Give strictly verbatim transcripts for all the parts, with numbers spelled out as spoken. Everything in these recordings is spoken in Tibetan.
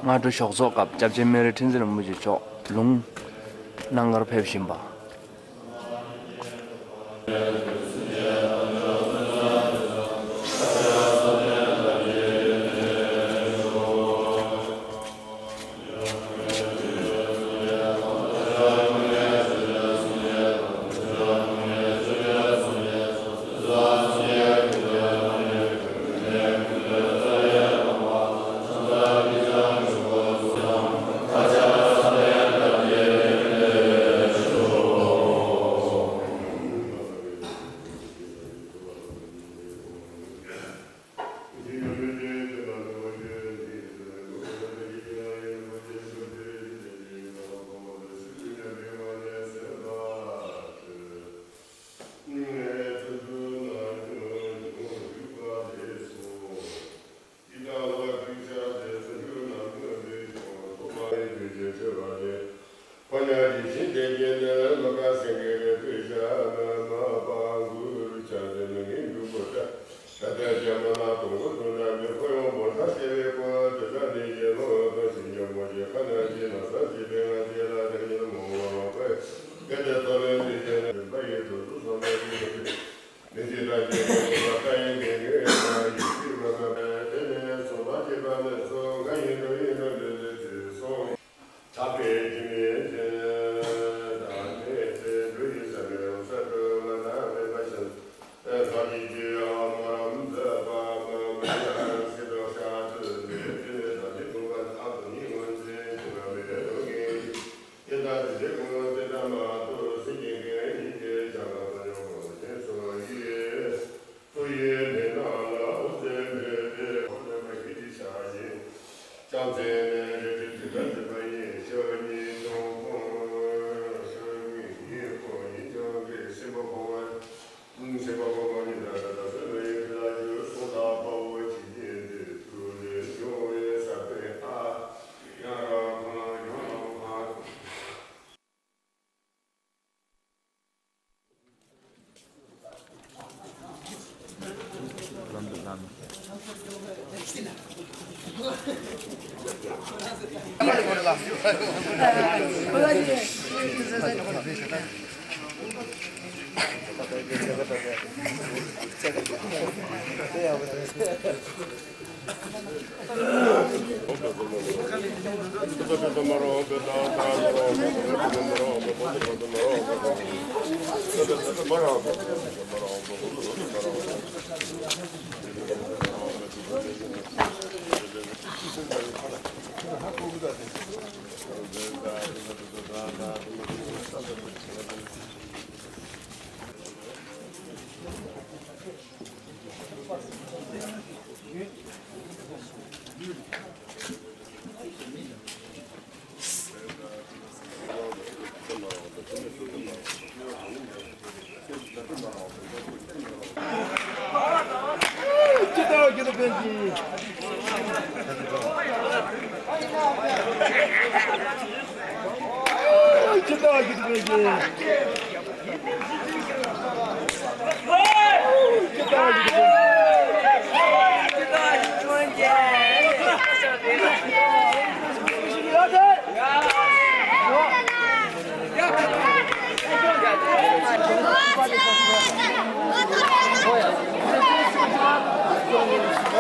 སྔ་དྲོ་ཞོགས་ཚོགས་སྐབས་སྐྱབས་རྗེ་སྨན་རི་ཁྲི་འཛིན་རིན་པོ་ཆེ་མཆོག་ལུང་གནང་གར་ཕེབས་བཞིན་པ།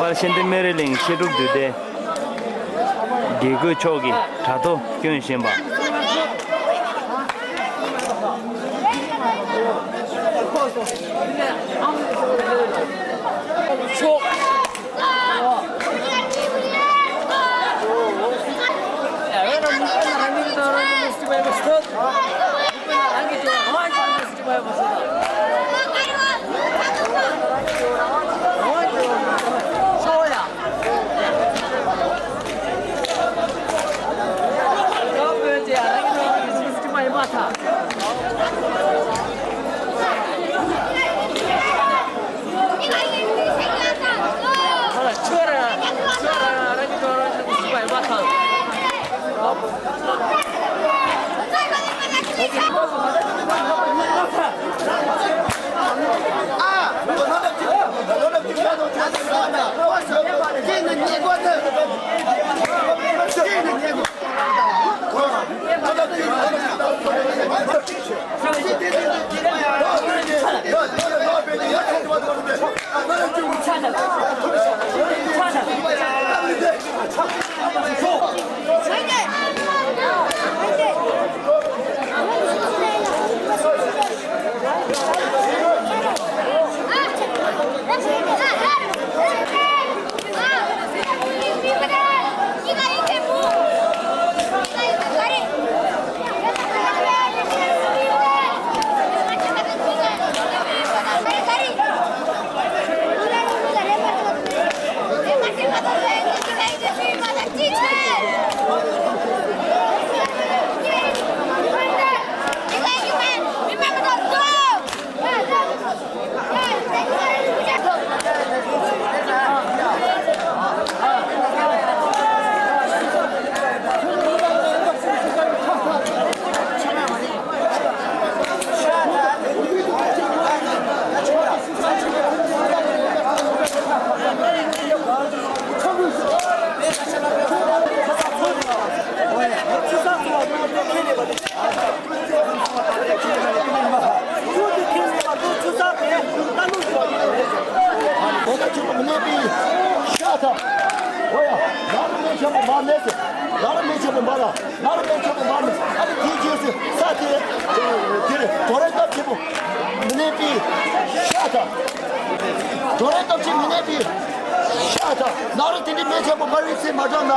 དཔལ་ཤེས་ལྡན་སྨན་རི་གླིང་བཤད་སྒྲུབ་འདུས་སྡེ། དགེ་བསྐོས་མཆོག་གིས་དྲ་ཐོག་བསྐྱོན་བཞིན་པ། ཤ་ཐག། དོ་རེ་སྟོབས་ཆེན་མི་གནས་པའི་ཤ་ཐག། ནག་རུ་དེ་འདྲའི་མེ་ཆེན་པོ་མ་རིག་ཚེ་མ་དྲག་ན།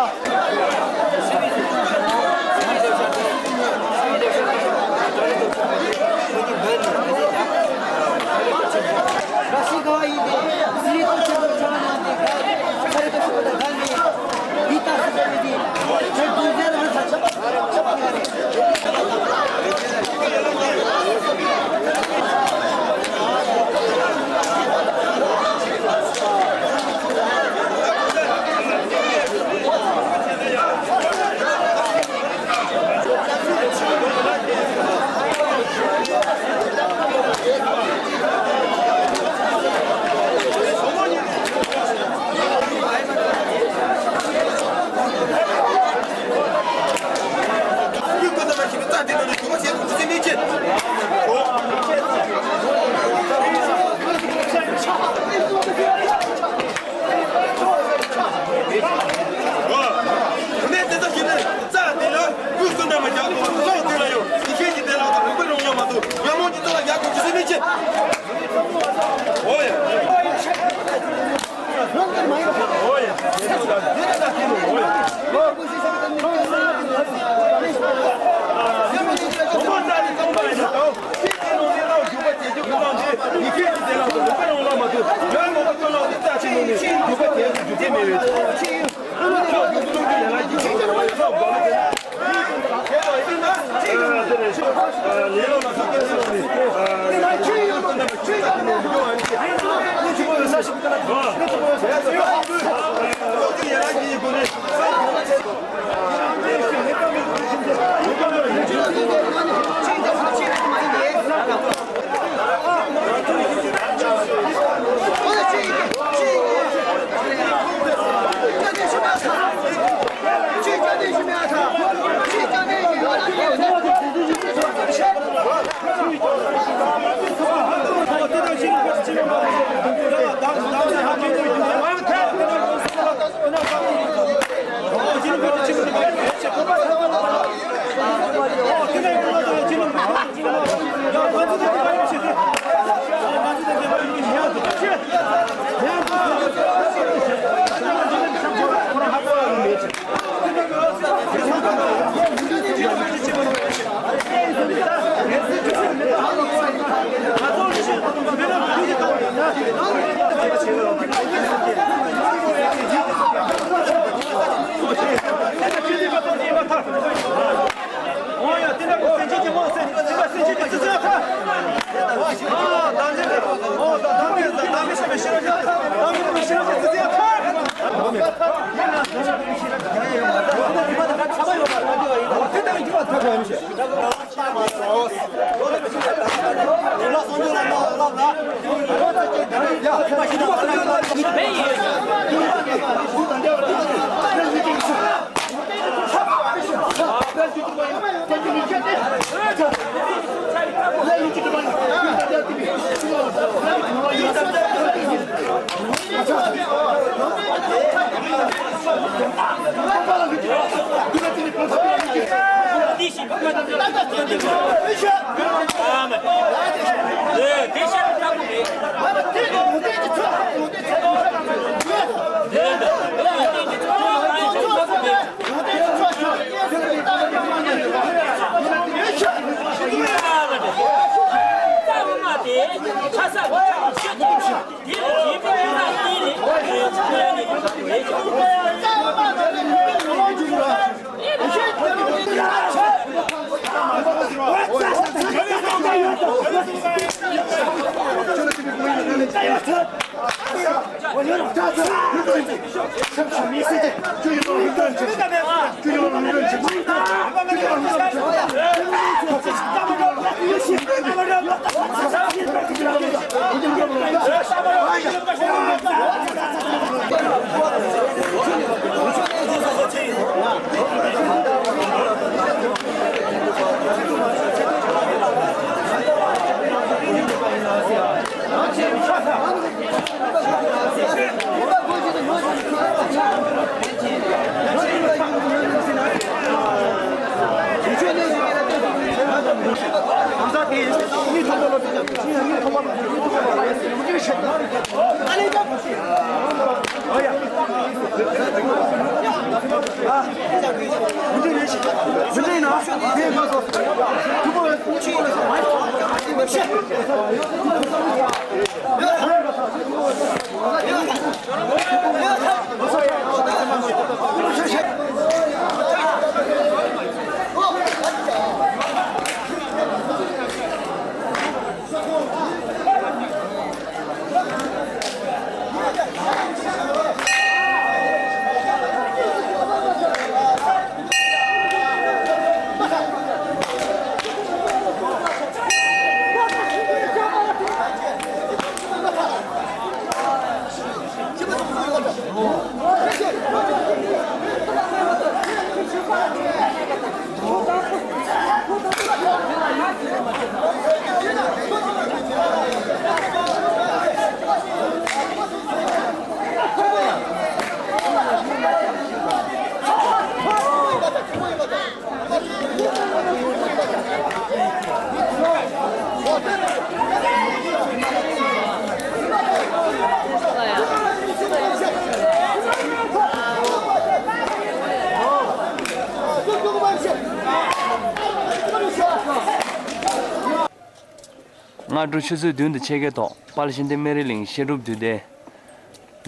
སྔ་དྲོ་ཆུ་ཚོད་བདུན་དང་ཕྱེད་ཀའི་ཐོག་དཔལ་ཤིང་རྟའི་སྨན་རིའི་གླིང་བཤད་སྒྲུབ་འདུས་སྡེ་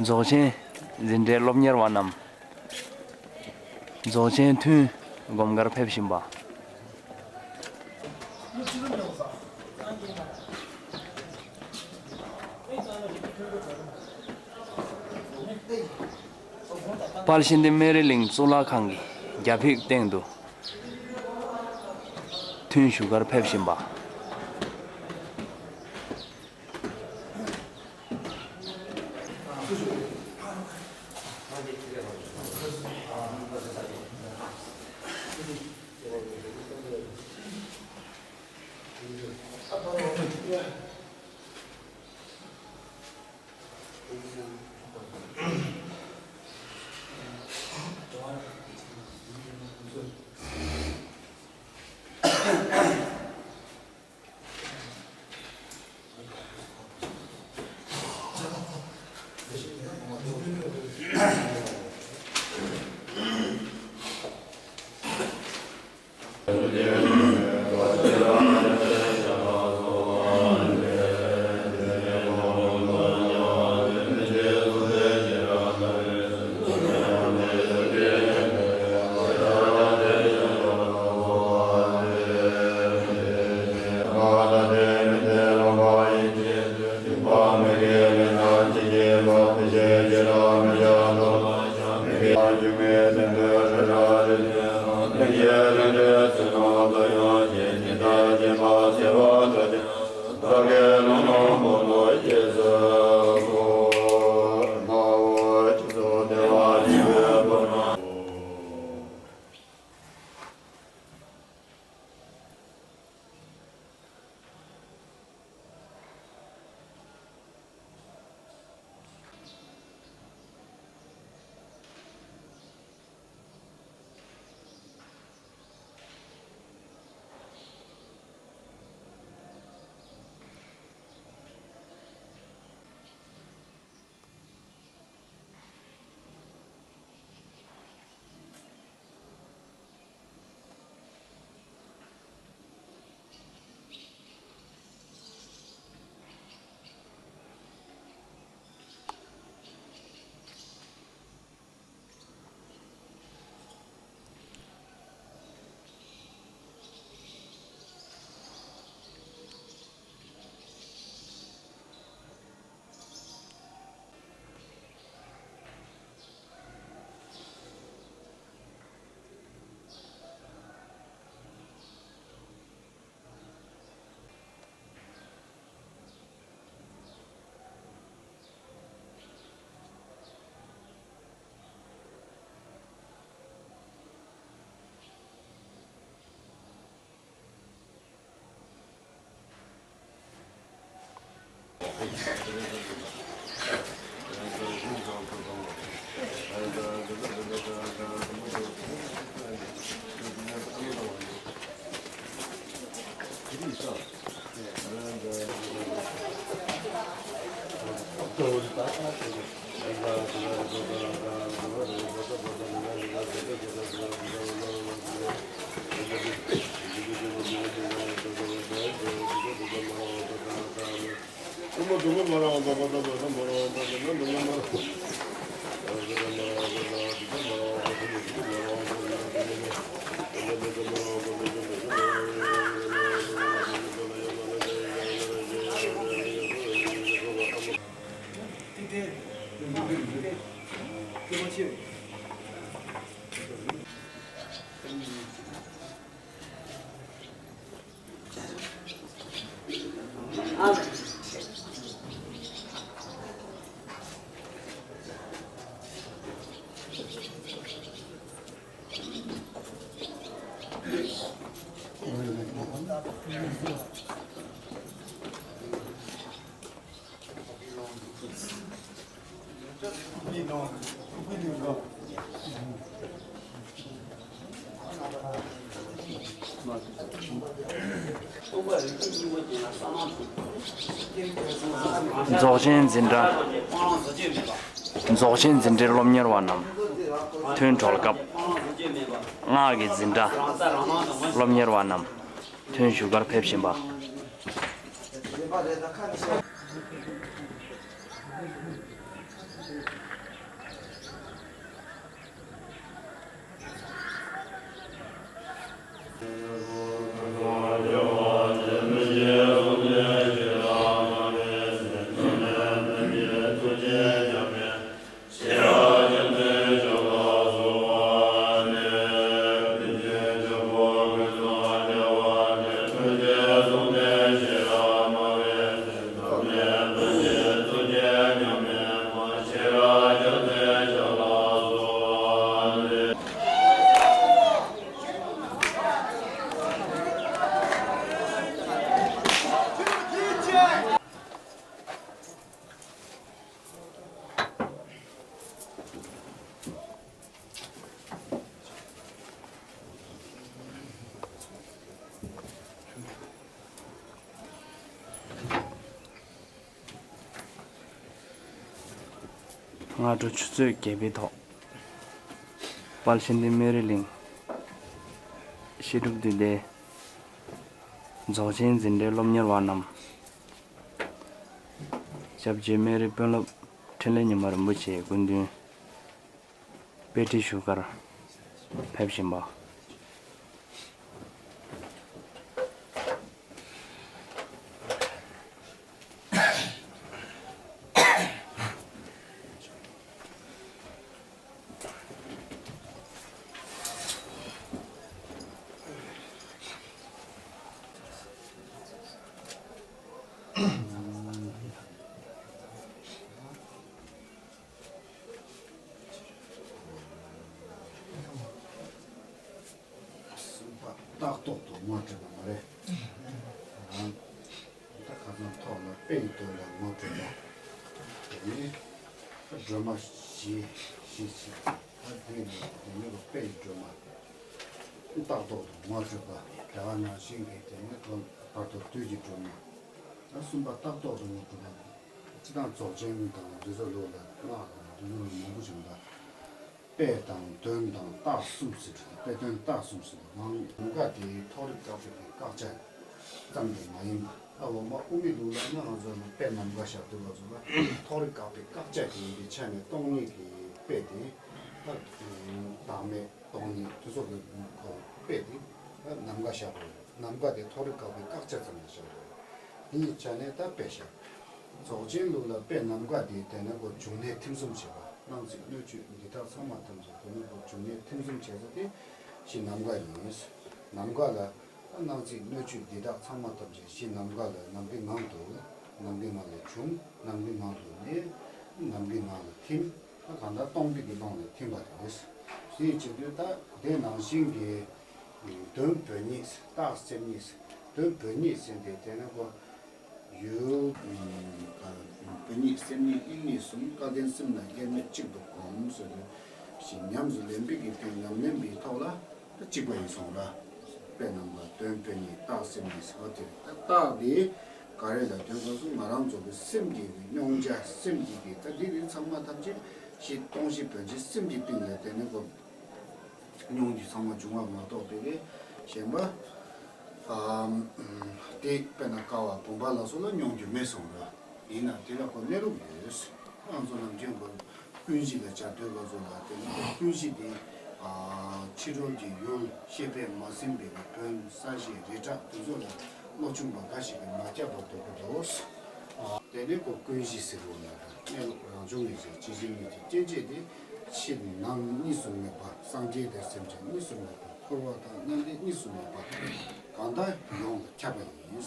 རྫོགས་ཆེན་ འཛིན་གྲྭའི་སློབ་གཉེར་བ་རྣམས། རྫོགས་ཆེན་ཐུན་སྒོམ་གར་ཕེབས་བཞིན་པ། དཔལ་ཤིང་རྟ་སྨན་རི་གླིང་གཙུག་ལག་ཁང་གི་རྒྱ་ཕིབས་སྟེང་དུ་ཐུན་ཞུ་གར་ཕེབས་བཞིན་པ། རྫོགས་ཆེན་འཛིན་གྲྭ། རྫོགས་ཆེན་འཛིན་གྲྭའི་སློབ་གཉེར་བ་རྣམས། ཐུན་གྲོལ་སྐབས། སྔགས་ཀྱི་འཛིན་གྲྭ། སློབ་གཉེར་བ་རྣམས། ཐུན་ཞུ་གར་ཕེབས་བཞིན་པ། སྔ་དྲོ་ཆུ་ཚོད་བརྒྱད་པའི་ཐོག་དཔལ་ཤིང་སྡེ་སྨན་རི་གླིང་བཤད་སྒྲུབ་འདུས་སྡེའི་རྫོགས་ཆེན་འཛིན་གྲྭའི་སློབ་གཉེར་བ་རྣམས། སྐྱབས་རྗེ་སྨན་རི་དཔོན་སློབ་འཕྲིན་ལས་ཉི་མ་རིན་པོ་ཆེའི་སྐུ་མདུན་དཔེ་ཁྲིད་ཞུ་གར་ཕེབས་བཞིན་པ། གསུམ་པ་རྟགས་ཐོག་ཏུ་ངོ་སྤྲོད་པ་མ་རེད། ད་ཁ་སང་ཐོག་ལ་དཔེ་ཡི་དོན་ལ་ངོ་སྤྲོད་པ། དེ་ནས་སྒྲོན་མ་བཞི་བཞི་བཞི། ད་དེ་ནས་དེ་ནས་དཔེ་ཡི་སྒྲོན་མ། རྟགས་ཐོག་ཏུ་ངོ་སྤྲོད་པ། དེ་བ་ནང་བཞིན་གྱི་དེ་ནས་དོན་བར་དོ་བསྡུས་ཀྱི་སྒྲོན་མ། ད་གསུམ་པ་རྟགས་ཐོག་ཏུ་ངོ་སྤྲོད་པ། སྤྱི་དང་རྫོགས་ཆེན་དང་འདི་ཚོ་ལུགས་ལ་སྔགས་དང་འདི་ཚོ་ལུགས་མང་པོ་བྱུང་ད། དཔེ་དང་དོན་དང་རྟགས་གསུམ་ཟེར་གྱི་དཔེ་དོན་རྟགས་གསུམ་ཟེར་གྱི་ནམ་མཁའ་དེ་མཐོ་རིས་བཀག་པའི་བཀག་ཆ་ཙམ་དུ་མ་ཡིན་པ། ད་འོག་མ་དབུ་མའི་ལུགས་ལ་ནི་ང་ཚོ་ནི་དཔེ་ནམ་མཁའ་ཞབས་བརྟན་ལ་སོགས་པ་མཐོ་རིས་བཀག་པའི་བཀག་ཆ་དེ་ཡིན་པའི་ཆ་ནས་སྟོང་ཉིད་ཀྱི་དཔེ་དེ། ད་བདག་མེད་སྟོང་ཉིད་དེ་ཚོ་གི་དཔེ་དེ་ད་ནམ་མཁའ་ཞབས་བརྟན། ནམ་མཁའ་དེ་མཐོ་རིས་བཀག་པའི་བཀག་ཆ་ཙམ་ལ་བཞག་དགོས། དེ་ཡི་ཆ་ནས་ད་དཔེ་བཞག་རྫོགས་ཆེན་ལུགས་ལ་དཔེ་ནམ་མཁའ་དེ་དེ་ནས་གོ་འབྱུང་གནས་ཐིམ་གསུམ་བྱེད་པ། སྣང་སྲིད་སྣོད་བཅུད་འདི་དག་ཚང་མ་ཐམས་ཅད་དེ་ནས་གོ་འབྱུང་གནས་ཐིམ་གསུམ་བྱེད་ས་དེ་གཞི་ནམ་མཁའ་ཡིན། ནམ་མཁའ་ལ་ད་སྣང་སྲིད་སྣོད་བཅུད་འདི་དག་ཚང་མ་ཐམས་ཅད་གཞི་ནམ་མཁའ་ལ་ནམ་མཁའི་ངང་དུ། ནམ་མཁའི་ངང་ལ་འབྱུང་། ནམ་མཁའི་ངང་དུ་གནས། ནམ་མཁའི་ངང་ལ་ཐིམ། ད་གང་ལྟར་སྟོང་པའི་གི་ཀློང་ལ་ཐིམ་པ་རེད། དེ་བྱེད་དུས་ད་དེ་ནང་བཞིན་གྱི་དོན་བོ་ཉིད་རྟགས་སེམས་ཉིད། དོན་བོ་ཉིད་ཟེར་ཏེ་དེ་ནི་གོ་ཡུལ་བོ་ཉིད་སེམས་ཉིད་དབྱིངས་ཉིད་གསུམ་སྐལ་ལྡན་སེམས་ལ་དབྱེར་མེད་གཅིག་ཏུ་བསྒོམ་ཟེར་ཏེ་ཞེས་ཉམས་སུ་ལེན་པའི་གི་དོན་ཉམས་ལེན་པའི་ཐོག་ལ་ད་གཅིག་པ་ཡིན་གསུངས་ལ། དཔེ་ནམ་མཁའ་དོན་བོ་ཉིད་རྟགས་སེམས་ཉིད་ཟེར་བ་དེ་ད་རྟགས་དེ་ག་རེ་ལ་དོན་དགོས་སུ་ང་རང་ཚོ་གི་སེམས་ཀྱི་མྱོང་བྱ་སེམས་ཀྱི་གི་ད་འདི་རིགས་ཚང་མ་ཐམས་ཅད་ཞེས་སྟོང་གཞི་བོན་གཞི་སེམས་ཀྱི་སྟེང་ལ་དེ་ནི་གོ་མྱོང་རྒྱུ་ཚང་མ་འབྱུང་བ་མ་གཏོགས་པའི་གི་གཞན་པ་ཨ་དེ་དཔེར་ན་ཀ་བ་བུམ་པ་ལ་སོགས་ལ་མྱོང་རྒྱུ་མེད་གསུངས་ར། ཡིན་ན་དེ་ལ་གོ་གནས་ལུགས་ཡོད། ང་ཚོ་ནམ་རྒྱུན་གོ་ཀུན་གཞི་ལ་སྦྱར་དུས་ང་ཚོ་ལ་དེ་ནི་ཀུན་གཞི་དེ་ཨ་ཕྱི་རོལ་གྱི་ཡུལ་ཤེས་པས་མ་ཟིན་པའི་གི་བོན་ས་གཞི་རི་བྲག་དེ་ཚོ་ལ་བློ་ཆུང་བ་འགའ་ཞིག་གིས་མ་ཁྱབ་པར་འདོད་ཀྱི་འདུག་ཨ་དེ་ནི་གོ་ཀུན་གཞི་ཟེར་བ་ལ་གནས་ལུགས་རང་བྱུང་ངེས་ཤེས་ཇི་བཞིན་ཉིད་ཀྱི་སྐྱེ་མཆེད་དེ་ཕྱི་ནང་གཉིས་སུ་མེད་པ། སངས་རྒྱས་དང་སེམས་ཅན་གཉིས་སུ་མེད་པ། འཁོར་བ་དང་མཉམ་པའི་གཉིས་སུ་མེད་པ། གང་དག་ཡོངས་ལ་ཁྱབ་པ་ཡིན།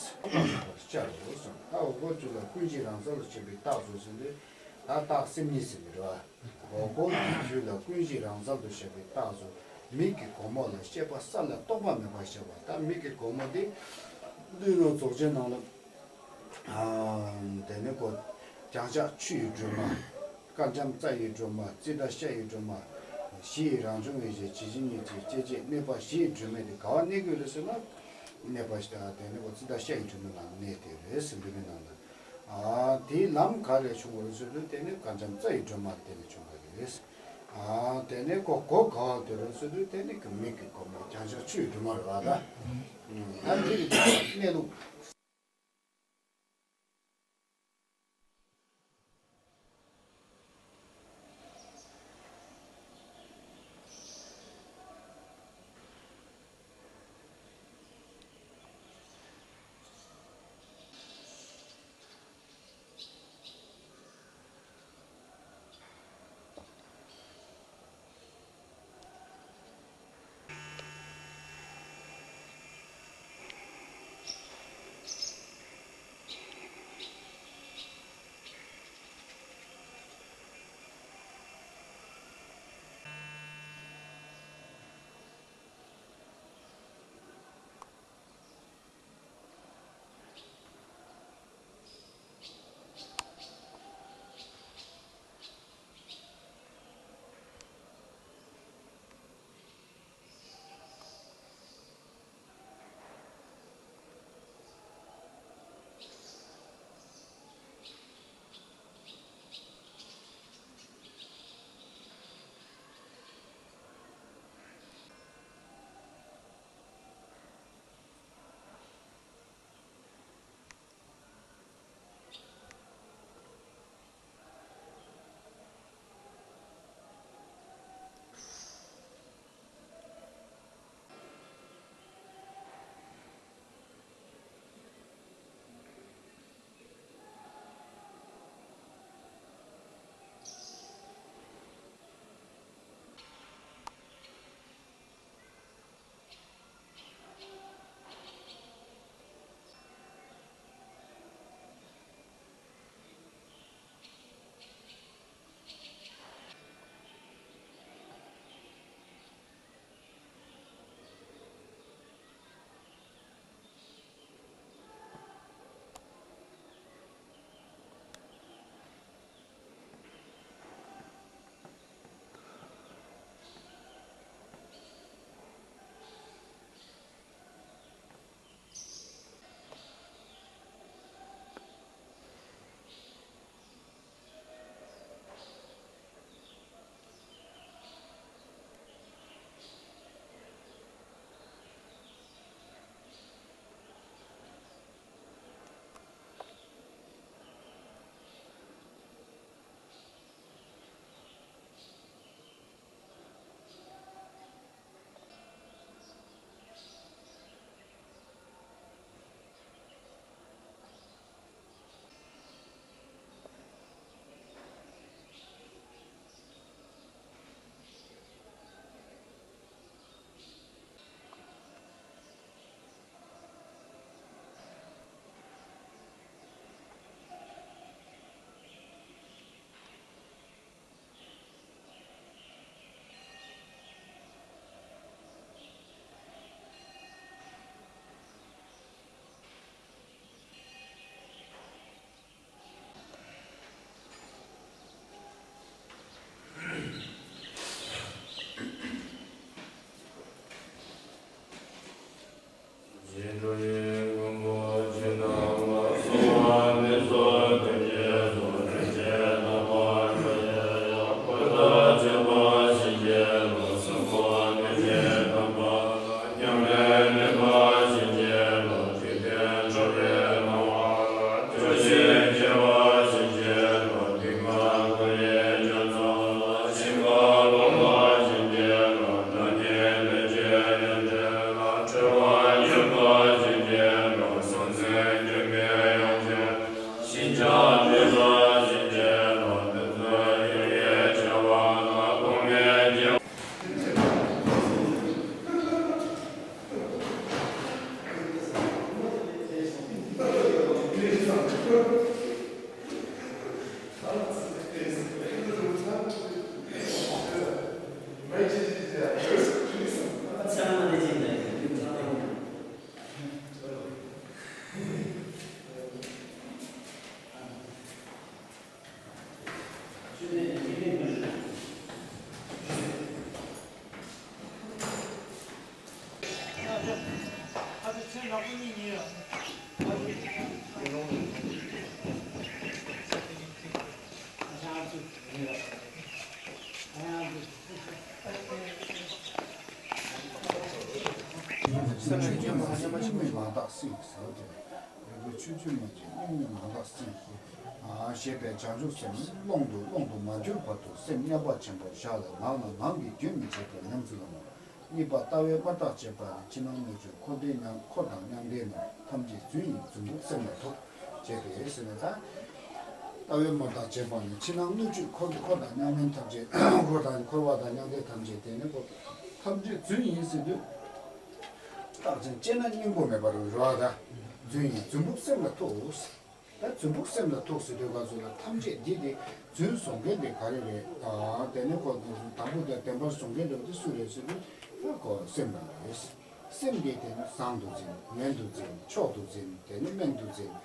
ཤར་རོ་གསུངས། ད་འོག་སྒོ་བཅུ་ལ་ཀུན་གཞི་རང་རྩལ་དུ་བྱེད་པའི་རྟགས་སུ་ཟིན་ཏེ། ད་རྟགས་སེམས་ཉིད་ཟེར་གྱི་རེད་བ། འོག་སྒོ་བཅུ་ལ་ཀུན་གཞི་རང་རྩལ་དུ་བྱེད་པའི་རྟགས་སུ་མིག་གི་སྒོ་མོ་ལ་ཤེས་པ་གསལ་ལ་རྟོག་པ་མེད་པར་བྱེད་པ། ད་མིག་གི་སྒོ་མོ་འདི་ལུས་ངག་རྫོགས་ཆེན་ནང་ལ། དེ་ནི་གོ་བྱང་ཆུབ་ཆུ་ཡི་སྒྲོན་མ། དཀར་འཇམ་རྩ་ཡི་སྒྲོན་མ། ཙིཏྟ་ཤ་ཡི་སྒྲོན་མ། གཞི་ཡི་རང་བྱུང་ངེས་ཤེས་ཇི་བཞིན་ཉིད་ཀྱི་སྐྱེ་མཆེད་གནས་པ་བཞི་ཡི་སྒྲོན་མེ་དེ་ག་བ་གནས་དགོས་རེད་ཟེར་ན། གནས་པ་ཞིག་དང་དེ་ནི་གོ་ཙིཏྟ་ཤ་ཡི་སྒྲོན་མེ་ལ་གནས་དེ་རེད་ཟེར་འབུལ་བའི་ནང་ལ། ཨ་དེའི་ལམ་ག་རེ་བྱུང་བ་རེད་ཟེར་དུས་དེ་ནི་དཀར་འཇམ་རྩ་ཡི་སྒྲོན་མ་དེ་ལས་བྱུང་བ་རེད། ཨ་དེ་ནི་གོ་གོ་ག་བ་དེ་རེད་ཟེར་དུས་དེ་ནི་གི་མིག་གི་སྒོ་མོ་བྱང་ཆུབ་ཆུ་ཡི་སྒྲོན་མ་རེད་བ་ད། ཨ་འདི་རེད་གནས་ལུགས། སེམས་ཆོས་ཅན་མ་སེམས་མི་མང་དག་སྲིད་ཟེར་བ་དེ་རེད། རིག་པའི་ཆོས་ཅན་མ་ཅན་སྙིགས་མའི་མང་དག་སྲིད། ཞེས་པའི་བྱང་ཆུབ་སེམས་ཀློང་དུ་ཀློང་དུ་མ་གྱུར་བར་དུ་སེམས་མཉམ་པར་ཆེན་པོར་བཞག་ལ་ངང་ལ་ངང་གིས་རྒྱུན་མི་འཆད་པའི་ཉམས་སུ་བླང་ངོ་། གཉིས་པ་ལྟ་བའི་དམར་ཐག་བཅད་པ་ནི་ཕྱི་ནང་སྣོད་བཅུད་འཁོར་འདས་མཉམ་འཁོར་དང་མཉམ་འདས་རྣམས་ཐམས་ཅད་རྫུན་ཡིན་རྫུན་ཕུག་སེམས་ལ་ཐུག་བྱས་པས་ཟེར་ནས་ད། ལྟ་བའི་དམར་ཐག་བཅད་པ་ནི་ཕྱི་ནང་སྣོད་བཅུད་འཁོར་འཁོར་དང་མཉམ་མིན་ཐམས་ཅད་འཁོར་དང་འཁོར་བ་དང་མཉམ་འདས་ཐམས་ཅད་དེ་ནི་ཁོ་ཐམས་ཅད་རྫུན་ཡིན་ཟེར་དུས། རྟགས་ཅན་དཔྱད་ན་སྙིང་པོ་མེད་པར་རོལ་བ་དང་རྫུན་ཡིན་རྫུན་ཕུག་སེམས་ལ་ཐུག་ད་རྫུན་ཕུག་སེམས་ལ་ཐུག་ཟེར་དུས་སྐབས་སུ་ལ་ཐམས་ཅད་འདི་དེ་རྫུན་བཟོ་མཁན་དེ་ག་རེ་རེད། ཨ་དེ་ནི་ཁོ་དང་པོ་དེ་བདེན་པར་བཟོ་མཁན་དེ་དེ་སུ་རེད་ཟེར་དུས་ཁོ་སེམས་ལ་རེད། སེམས་དེ་དེ་ནི་བཟང་དུ་འཛིན། ངན་དུ་འཛིན། མཆོག་ཏུ་འཛིན། དེ་ནི་དམན་དུ་འཛིན།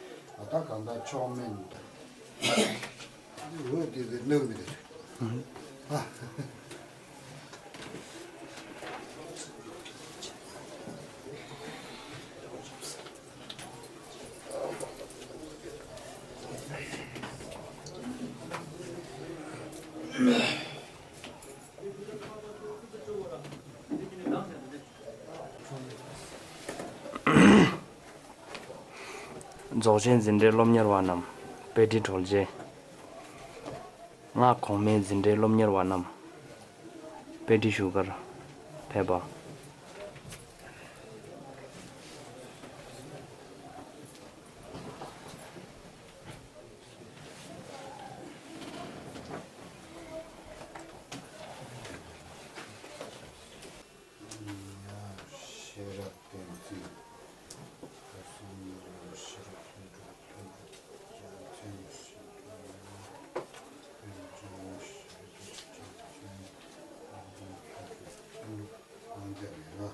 ཨ་ད་གང་ལྟར་མཆོག་དམན། འོད་དེ་དེ་གནོད་མི་འདུག་ཨ། རྫོགས་ཆེན་འཛིན་གྲྭའི་སློབ་གཉེར་བ་རྣམས་དཔེ་ཁྲིད་གྲོལ་རྗེས། སྔགས་གོང་མའི་འཛིན་གྲྭའི་སློབ་གཉེར་བ་རྣམས་དཔེ་ཁྲིད་ཞུ་གར་ཕེབས་པ། ཤེས་རབ་བསྟན་འཛིན། ཤེས་རབ་ལྷུན་གྲུབ། ལྷུན་གྲུབ་རྒྱལ་མཚན། ལྷུན་གྲུབ་རྒྱལ་མཚན། ལྷུན་གྲུབ་དབང་རྒྱལ་ཡིན་ན།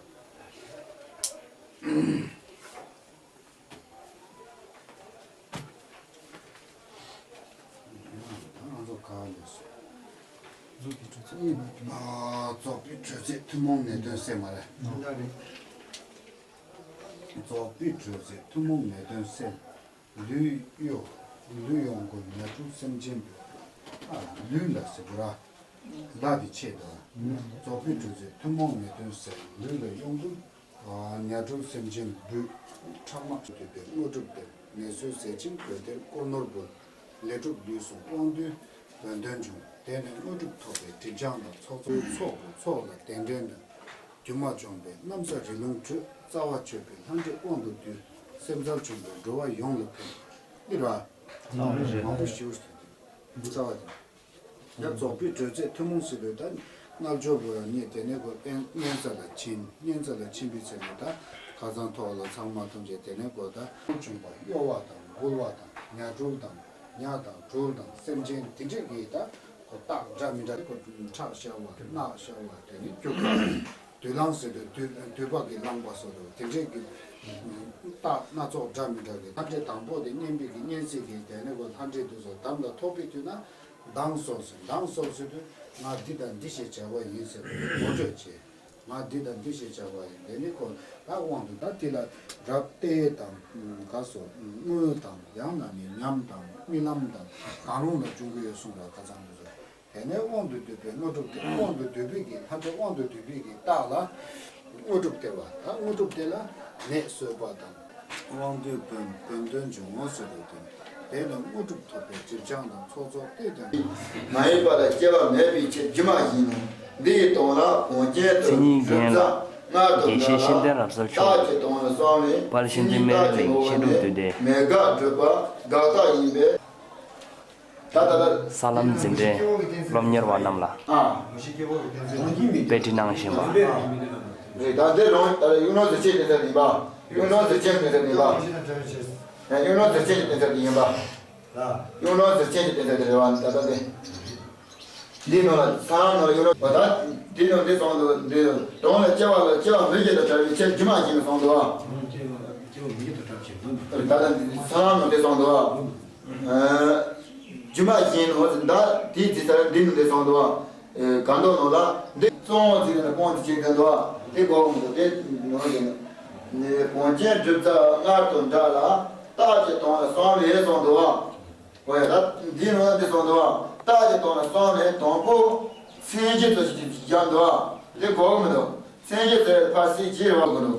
ང་ཚོ་ག་ལས་སོ། རྫོགས་པའི་གྲོལ་ཚད་ཡིན་པ། ཨ། རྫོགས་པའི་གྲོལ་ཚད་ཐུན་མོང་ངེས་དོན་གསལ་མ་རེད། རྫོགས་པའི་གྲོལ་ཚད་ཐུན་མོང་ངེས་དོན་གསལ། ལུས་གཡོ། ལུས་གཡོ་འགུལ་ཉ་སྒྲུབ་སེམས་ཅན་འབུལ། ཨ། ལུས་ལ་ཟེར་དགོས་ར། ལ་དེ་ཆེད་དུ། རྫོགས་པའི་གྲོལ་ཚད་ཐུན་མོང་ངེས་དོན་གསལ། ལུས་ལ་གཡོ་འགུལ། ཉ་སྒྲུབ་སེམས་ཅན་འབུལ། ཕྲ་མ་འདོད་པའི་དངོས་གྲུབ་སྟེར། ངལ་གསོའི་ཟས་སྦྱིན་གོས་སྟེར་དཀོར་ནོར་འབུལ། ལས་གྲུབ་ལུས་བསྲུང་དབང་སྡུད་བོན་སྟོན་འབྱུང་། དེ་ནས་དངོས་གྲུབ་ཐོབ་པའི་སྒྲིབ་སྦྱང་དང་ཚོགས་གཙོའི་ཚོགས་དང་ཚོགས་ལ་གདན་འདྲེན་དང་། སྒྱུ་མ་འཇོམས་པའི་གནམ་ས་རི་ལུང་བྲོས། རྩ་བ་ཆོད་པའི་ལྷ་འདྲེ་དབང་དུ་བསྡུས། སེམས་ཚར་བྱུང་བའི་འགྲོ་བ་ཡོངས་ལ་ཕན། འདི་ར། མང་པོ་ཞེ་པོ་ཞིག་འདུག་རྩ་བ་དང་། ཡང་རྫོགས་པའི་གྲོལ་ཚད་ཐུན་མོང་ཟེར་དུས་ད་རྣལ་འབྱོར་པ་ཉིད་དེ་ནས་གོ་གཉན་ས་ལ་ཕྱིན། གཉན་ས་ལ་ཕྱིན་པའི་ཚེ་ནས་ད་ཁ་སང་ཐོག་ལ་ཚང་མ་ཐམས་ཅད་དེ་ནས་གོ་ད་བྱུང་བ་གཡོ་བ་དང་འགུལ་བ་དང་ཉ་སྒྲུབ་དང་ཉ་དང་སྦྲུལ་དང་སེམས་ཅན་དེ་འདྲས་ཀྱིས་ད་གོ་རྟགས་འདྲ་མི་འདྲ་གོ་ཁྲག་ཤར་བ་རྣག་ཤར་བ་དེ་ནས་སྐྱུག་པ། དུག་རླངས་ཟེར་དུས་དུད་དུད་པ་གིས་བསླངས་པ་སོགས་དང་དེ་འདྲས་ཀྱི་རྟགས་སྣ་ཚོགས་འདྲ་མི་འདྲ་གི་ཐམས་ཅད་དང་པོ་དེ་གཉན་པའི་གི་གཉན་སྲིད་ཀྱི་དེ་ནས་གོ་ལྷ་འདྲེ་དེ་ཚོ་དམ་ལ་ཐོགས་པའི་དུས་ན། མདངས་སོགས་ཟེར། མདངས་སོགས་ཟེར་དུས་ང་འདི་དང་འདི་ཞེས་བྱ་བ་ཡིན་ཟེར་ངོ་སྤྲོད་བྱེད། ང་འདི་དང་འདི་ཞེས་བྱ་བ་ཡིན། དེ་ནི་ཁོ་ད་དབང་དུ་ད་དེ་ལ་རབ་བལྟས་དང་ག་སོགས་དངོས་དང་ཡང་ན་ནི་ཉམས་དང་རྨི་ལམ་དང་གང་རུང་ལ་འབྱུང་གི་ཡོད་གསུངས་པ་ཁ་ཚང་དུ་སོ། དེ་ནས་དབང་དུ་འདུས་པའི་དངོས་གྲུབ་སྟེར། དབང་དུ་འདུས་པའི་གི་ལྷ་འདྲེ་དབང་དུ་འདུས་པའི་གི་རྟགས་ལ་དངོས་གྲུབ་སྟེར་བ། ད་དངོས་གྲུབ་དེ་ལ་ནད་གསོས་པ་དང་། དབང་སྡུད་བོན་བོན་སྟོན་འབྱུང་བ་ཟེར་བའི་དོན། དེ་ནི་དངོས་གྲུབ་ཐོབ་པའི་སྒྲིབ་སྦྱང་དང་ཚོགས་རྫོགས་ལྟས་དང་། མ་ཡིན་པ་ལ་སྐྱེ་བ་མེད་པའི་ཕྱིར་སྒྱུ་མ་ཡིན་ནོ། འདི་ཡི་དོན་ལ་གོང་ཆེན་དུ་མཚན་ཉིད་རྒན་ལགས་དགེ་བཤེས་ཤེས་ལྡན་རབ་གསལ་མཆོག་རྟགས་ཀྱི་དོན་ལ་གསུངས་ནས། དཔལ་ཤིང་རྟའི་སྨན་རི་ལས་བཤད་སྒྲུབ་འདུས་སྡེ། མེད་དགག་སྒྲུབ་པ་དགག་རྟགས་ཡིན་པས། ད་ལྟ་ལ། ས་ལམ་འཛིན་གྲྭའི་སློབ་གཉེར་བ་རྣམས་ལ་དཔེ་ཁྲིད་གནང་བཞིན་པ། རེད། ད་འདི་རང་ད་གཡུང་དྲུང་ཟེར་ཆེན་གྱི་སྟེང་ཚད་ཡིན་པ། གཡུང་དྲུང་ཟེར་ཆེན་གྱི་སྟེང་ཚད་ཡིན་པ། གཡུང་དྲུང་ཟེར་ཆེན་གྱི་སྟེང་ཚད་ཡིན་པ། གཡུང་དྲུང་ཟེར་ཆེན་གྱི་སྟེང་ཚད་དེ་རེད་བ། ད་ལྟ་འདི། འདི་ནང་ལ་ས་ལམ་ནང་ལ་གཡུང་དྲུང་བ་ད་འདི་ནང་འདི་གསུངས་འདུག་འདི་དོན་ལ་སྐྱེ་བ་ལ་སྐྱེ་བ་མི་བརྒྱད་དང་བྲལ་བའི་ཕྱིར་སྒྱུ་མ་ཡིན་གསུངས་འདུག་བ། ད་ལྟ་འདི་ས་ལམ་ནང་འདི་གསུངས་འདུག་བ། སྒྱུ་མ་ཡིན་ནོ་ཟེར། ད་དེའི་རྗེས་ས་ལ་འདི་ནི་འདི་གསུངས་འདུག་བ། གང་འདུག་ནོ་ལ་འདི་གཙོ་བོ་འཛིན་ནས་སྤོང་ཚུལ་ཅིག་འདི་འདུག་བ། དེ་གོ་མི་འདུག་དེ་ནོ་ཡིན། གོང་ཆེན་སྒྲུབ་རྩ་སྔར་དང་འདྲ་ལ་རྟགས་ཀྱི་དོན་ལ་གསུངས་མེད་གསུངས་འདུག་བ། འོ་ཡ། ད་འདི་ནོ་ལ་འདི་གསུངས་འདུག་བ། རྟགས་ཀྱི་དོན་ལ་གསུངས་མེད། དང་པོ་མཚན་གཞི་ཚོ་ཞིག་ཅིག་ཀྱང་འདུག་བ། དེ་གོ་མི་འདུག་མཚན་གཞི་ཚོའི་ཕར་སྲིད་ཀྱི་རེ་བ་གོ་འདུག་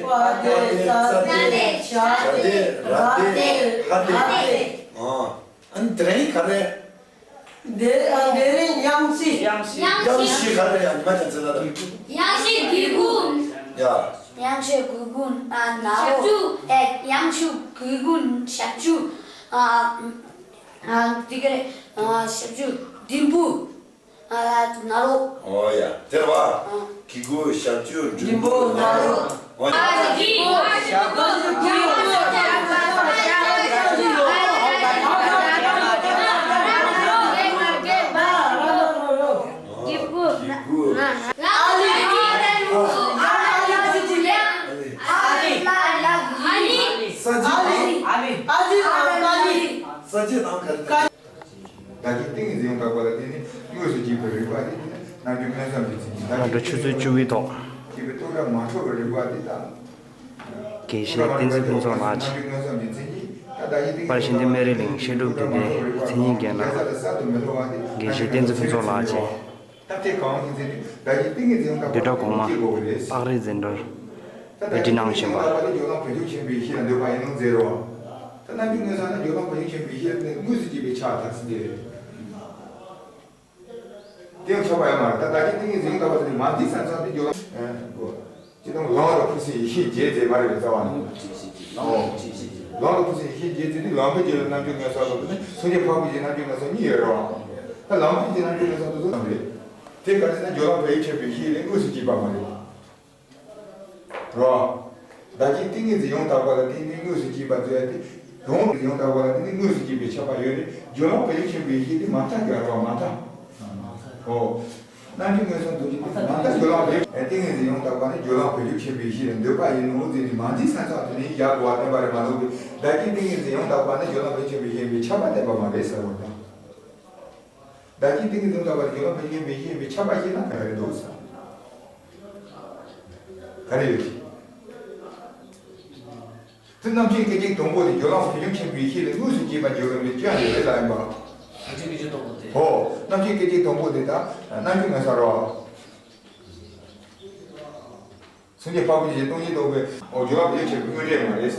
པ་དེ། ས་དེ། ཤ་དེ། ར་དེ། ཧ་དེ། ཨ། ཨ་ནི་དེ་རིང་ག་རེ། དེ། ཨ། དེ་རིང་དབྱངས་ཅན། དབྱངས་ཅན། དབྱངས་ཅན་ག་རེ་ཡ། ཉི་མ་ཅན་ཚེ་ལ་དང་། དབྱངས་ཅན་གུས་གུན། ཡ། དབྱངས་ཅན་གུས་གུན། ཨ། ན་རོ། ཞབས་ཀྱུ། ཨེ། དབྱངས་ཅན་གུས་གུན་ཞབས་ཀྱུ། ཨ། ཨ། དེ་ག་རེ། ཨ། ཞབས་ཀྱུ་འགྲེང་བུ། ཨ། ན་རོ། ཨོ་ཡ། དེ་རེད་བ། ཨ། གུས་གུ། ཞབས་ཀྱུ། འགྲེང་བུ། ན་རོ། ཨོ་ཡ། གུས་གུ། ཨ་ལི། ཨ་ལི། ཨ་ལི། ཨ་ལི། ས་ཇི། ཨ་ལི། ཨ་ལི། ཨ་ལི། ཨ་ལི། ཨ་ལི། ས་ཇི་དང་ག་རེ། བདག་གི་ཏིང་ངེ་འཛིན་ཡང་དག་པ་ལ་བརྟེན་ནས་དངོས་སུ་སྐྱེས་པའི་རིག་པ་དེ་ནི་རྣམ་འགྱུར་མངོན་སུམ་གྱི་མཚན་ཉིད། སྔ་དྲོ་ཆུ་ཚོད་བཅུ་པའི་ཐོག་སྐྱེས་པའི་རྟོག་བསམ་མ་འཁྲུལ་བའི་རིག་པ་དེ་དང་། དགེ་བཤེས་བསྟན་འཛིན་ཕུན་ཚོགས་ལགས་ཀྱིས། རྣམ་འགྱུར་མངོན་སུམ་གྱི་མཚན་ཉིད། ད་བདག་གི་ཏིང་ངེ་འཛིན། པར་ཤིང་འདི་སྨན་རིའི་གླིང་བཤད་སྒྲུབ་སྡེ་པའི་མཚན་ཉིད་རྒན་ལགས། དགེ་བཤེས་བསྟན་འཛིན་ཕུན་ཚོགས་ལགས་ཀྱིས། བསྡུས་གྲྭ་གོང་མ་སྟག་རི་འཛིན་གྲྭར་དཔེ་ཁྲིད་གནང་བཞིན་པ། དེ་ག་ཚོད་ན་སྦྱོར་ལམ་བོད་ཡིག་མཆོད་པའི་གཞི་ལས་དངོས་སུ་སྐྱེས་པ་མ་རེད། རོ། བདག་གི་ཏིང་ངེ་འཛིན་ཡང་དག་པ་ལ་བརྟེན་ནས་དངོས་སུ་སྐྱེས་པ་ཟེར་ཏེ། ཡང་ཡང་དག་པ་ལ་བརྟེན་ནས་དངོས་སུ་སྐྱེས་པའི་ཁྱབ་པ་ཡོད་རེད། སྦྱོར་ལམ་བོད་ཡིག་མཆོད་པའི་གཞི་དེ་མ་མཐའ་གི་རང་བ་མ་མཐའ། ཨོ། རྣམ་འགྱུར་མངོན་སུམ་རྡོ་རྗེ་ཏིང་ངེ་འཛིན་མ་མཐའ་སྦྱོར་ལམ་བོད་ཡིག་ཏིང་ངེ་འཛིན་ཡང་དག་པ་ནི་སྦྱོར་ལམ་བོད་ཡིག་མཆོད་པའི་གཞི་ལ་འདོད་པ་ཡིན་ནོ་ཟེར་ནས་མ་འཛིན་ས་མཚམས་དེ་ནས་བཞག་དགོས་པ་བསྟན་པ་རེད་མ་གཏོགས་པའི། བདག་གི་ཏིང་ངེ་འཛིན་ཡང་དག་པ་ནི་སྦྱོར་ལམ་བོད་ཡིག་མཆོད་པའི་གཞི་ཡིན་པའི་ཁྱབ་པ་བསྟན་པ་མ་རེད་ཟེར་བ་དང་། བདག་གི་ཏིང་ངེ་འཛིན་དག་པ་ནི་སྦྱོར་ལམ་བོད་ཡིག་མཆོད་པའི་གཞི་ཡིན་པའི་ཁྱབ་པ་ཤེས་ན་ག་རེ་འདུག་ཟེར། ག་རེ་ཡོད་ཀྱི། ཚུལ་རྣམ་མཁྱེན་སྐད་ཅིག་དང་པོ་དེ་སྦྱོར་ལམ་བོད་ཆོས་ཆེན་པོའི་ཡེ་ཤེས་ལས་དངོས་སུ་སྐྱེས་པ་འགྱུར་བའི་ལས་སྐྱོན་ཡོད་རེད་ལ་ཡིན་པ། བོད་ཆོས་སྐད་ཅིག་དང་པོ་དེ། ཧོ། རྣམ་མཁྱེན་སྐད་ཅིག་དང་པོ་དེ་དང་རྣམ་མཁྱེན་ངན་ས་རོ། སངས་རྒྱས་འཕགས་པའི་ཡེ་ཤེས་སྟོང་ཉིད་རྟོགས་པའི་ཨོ་སྦྱོར་ལམ་བོད་ཆོས་ཆེན་པོའི་དངོས་འབྲས་མ་རེད།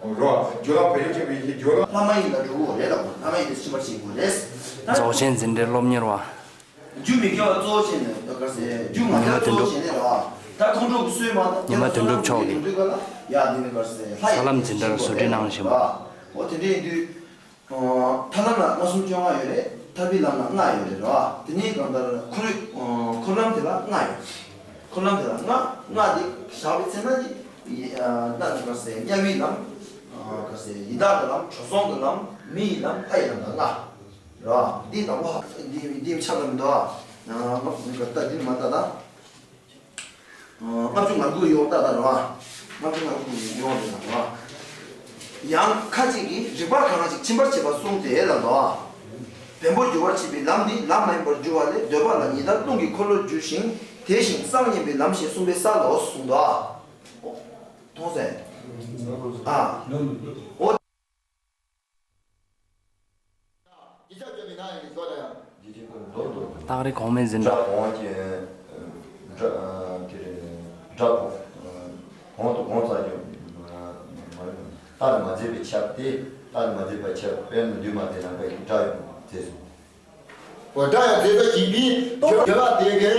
ཨོ་རོ། སྦྱོར་ལམ་བོད་ཆོས་ཆེན་པོའི་ཡེ་ཤེས་སྦྱོར་ལམ། ལྷ་མ་ཡིན་ལ་འགྲོ་གི་རེད་ལ། ལྷ་མ་ཡིན་ལ་ཕྱིན་པར་བྱེད་དགོས་རེད། རྫོགས་ཆེན་འཛིན་གྲྭའི་སློབ་གཉེར་བ། རྒྱུ་མི་དགེ་བ་གཙོ་བོ་བྱས་ནས་ག་རེ་ཟེར། རྒྱུ་ང་ཉི་མ་རྒྱལ་དོན་གཙོ་བོ་གྲུབ། བྱས་ནས་ར། ད་ཁོང་ཁྲོ་གི་སོས་མ་ད་ཉི་མ་དོན་གྲུབ་མཆོག་གིས། དུས་ག་ལ་ཡ་འདི་ནི་ག་རེ་ཟེར། ལྷ་ས་ཡི་ལམ་འཛིན་གྲྭར་བཟོ་སྐྲུན་གནང་བཞིན་པ། འོ་དེ་འདྲ་ཡིན་དུས། ཐར་ལམ་ལ་ལྔ་གསུམ་བཅོ་ལྔ་ཡོད་རེད། ཐར་པའི་ལམ་ལ་ལྔ་ཡོད་རེད་ར། དེ་ནས་གང་ལྟར་འཁོར་འཁོར་ལམ་དེ་ལ་ལྔ་ཡོད། འཁོར་ལམ་དེ་ལ་ལྔ། ལྔ་དེ་བཞག་པའི་ཚེ་ན་ནི། ཡི་ཨ་ན་ག་རེ་ཟེར། དམྱལ་བའི་ལམ། ག་རེ་ཟེར། ཡི་དྭགས་ཀྱི་ལམ། འགྲོ་སོང་གི་ལམ། མི་ཡི་ལམ། ལྷ་ཡི་ལམ་ལ་ལྔ། ར། འདི་དང་པོ་འདི་འདི་ཆགས་ལ་མི་འདུག་ཨ། ང་ད་འདི་མ་ལྟ་ད། ལྔ་བཅུ་ང་དགུ་ཡོང་ད་ད་ར། ལྔ་བཅུ་ང་དགུ་ཡོང་དེ་ལ་ར། ཡང་ཁ་ཅིག་གིས་རིགས་པ་གང་ཞིག་ཕྱིན་པར་བྱེད་པ་གསུངས་ཏེ་ལ་དོ། བེམ་པོ་འགྱུར་བར་བྱེད་པའི་ལམ་འདི་ལམ་མ་ཡིན་པར་འགྱུར་བ་ལས། འདོད་པ་ལ་ཉི་ཟླ་རླུང་གི་འཁོར་ལོས་བསྒྱུར་ཞིང་། དེ་བཞིན་སང་ཉིན་པའི་ལམ་ཞེས་གསུངས་པའི་ས་ལ་གསུངས་དོ། མཐོང་སེ། ཨ། འོ། རྟགས་རིགས་གོང་མའི་འཛིན་གྲྭ། སྒྲ་གོང་གི་སྒྲ་གོང་དེ་རེད། གོང་དུ་གོང་ཙམ་གྱི་མ་ཡིན། རྟགས་ལས་མ་འཛིན་པའི་ཁྱབ་སྟེ། རྟགས་ལས་མ་འཛིན་པའི་ཁྱབ་དཔེར་ན་འདུས་མ་བྱས་ནམ་མཁའི་སྒྲ་ཡང་མཛད་སོང་། འོ་སྒྲ་ཡང་མཛད་པ་ཡིན་པས་བརྗོད་པ་དེ་གའི་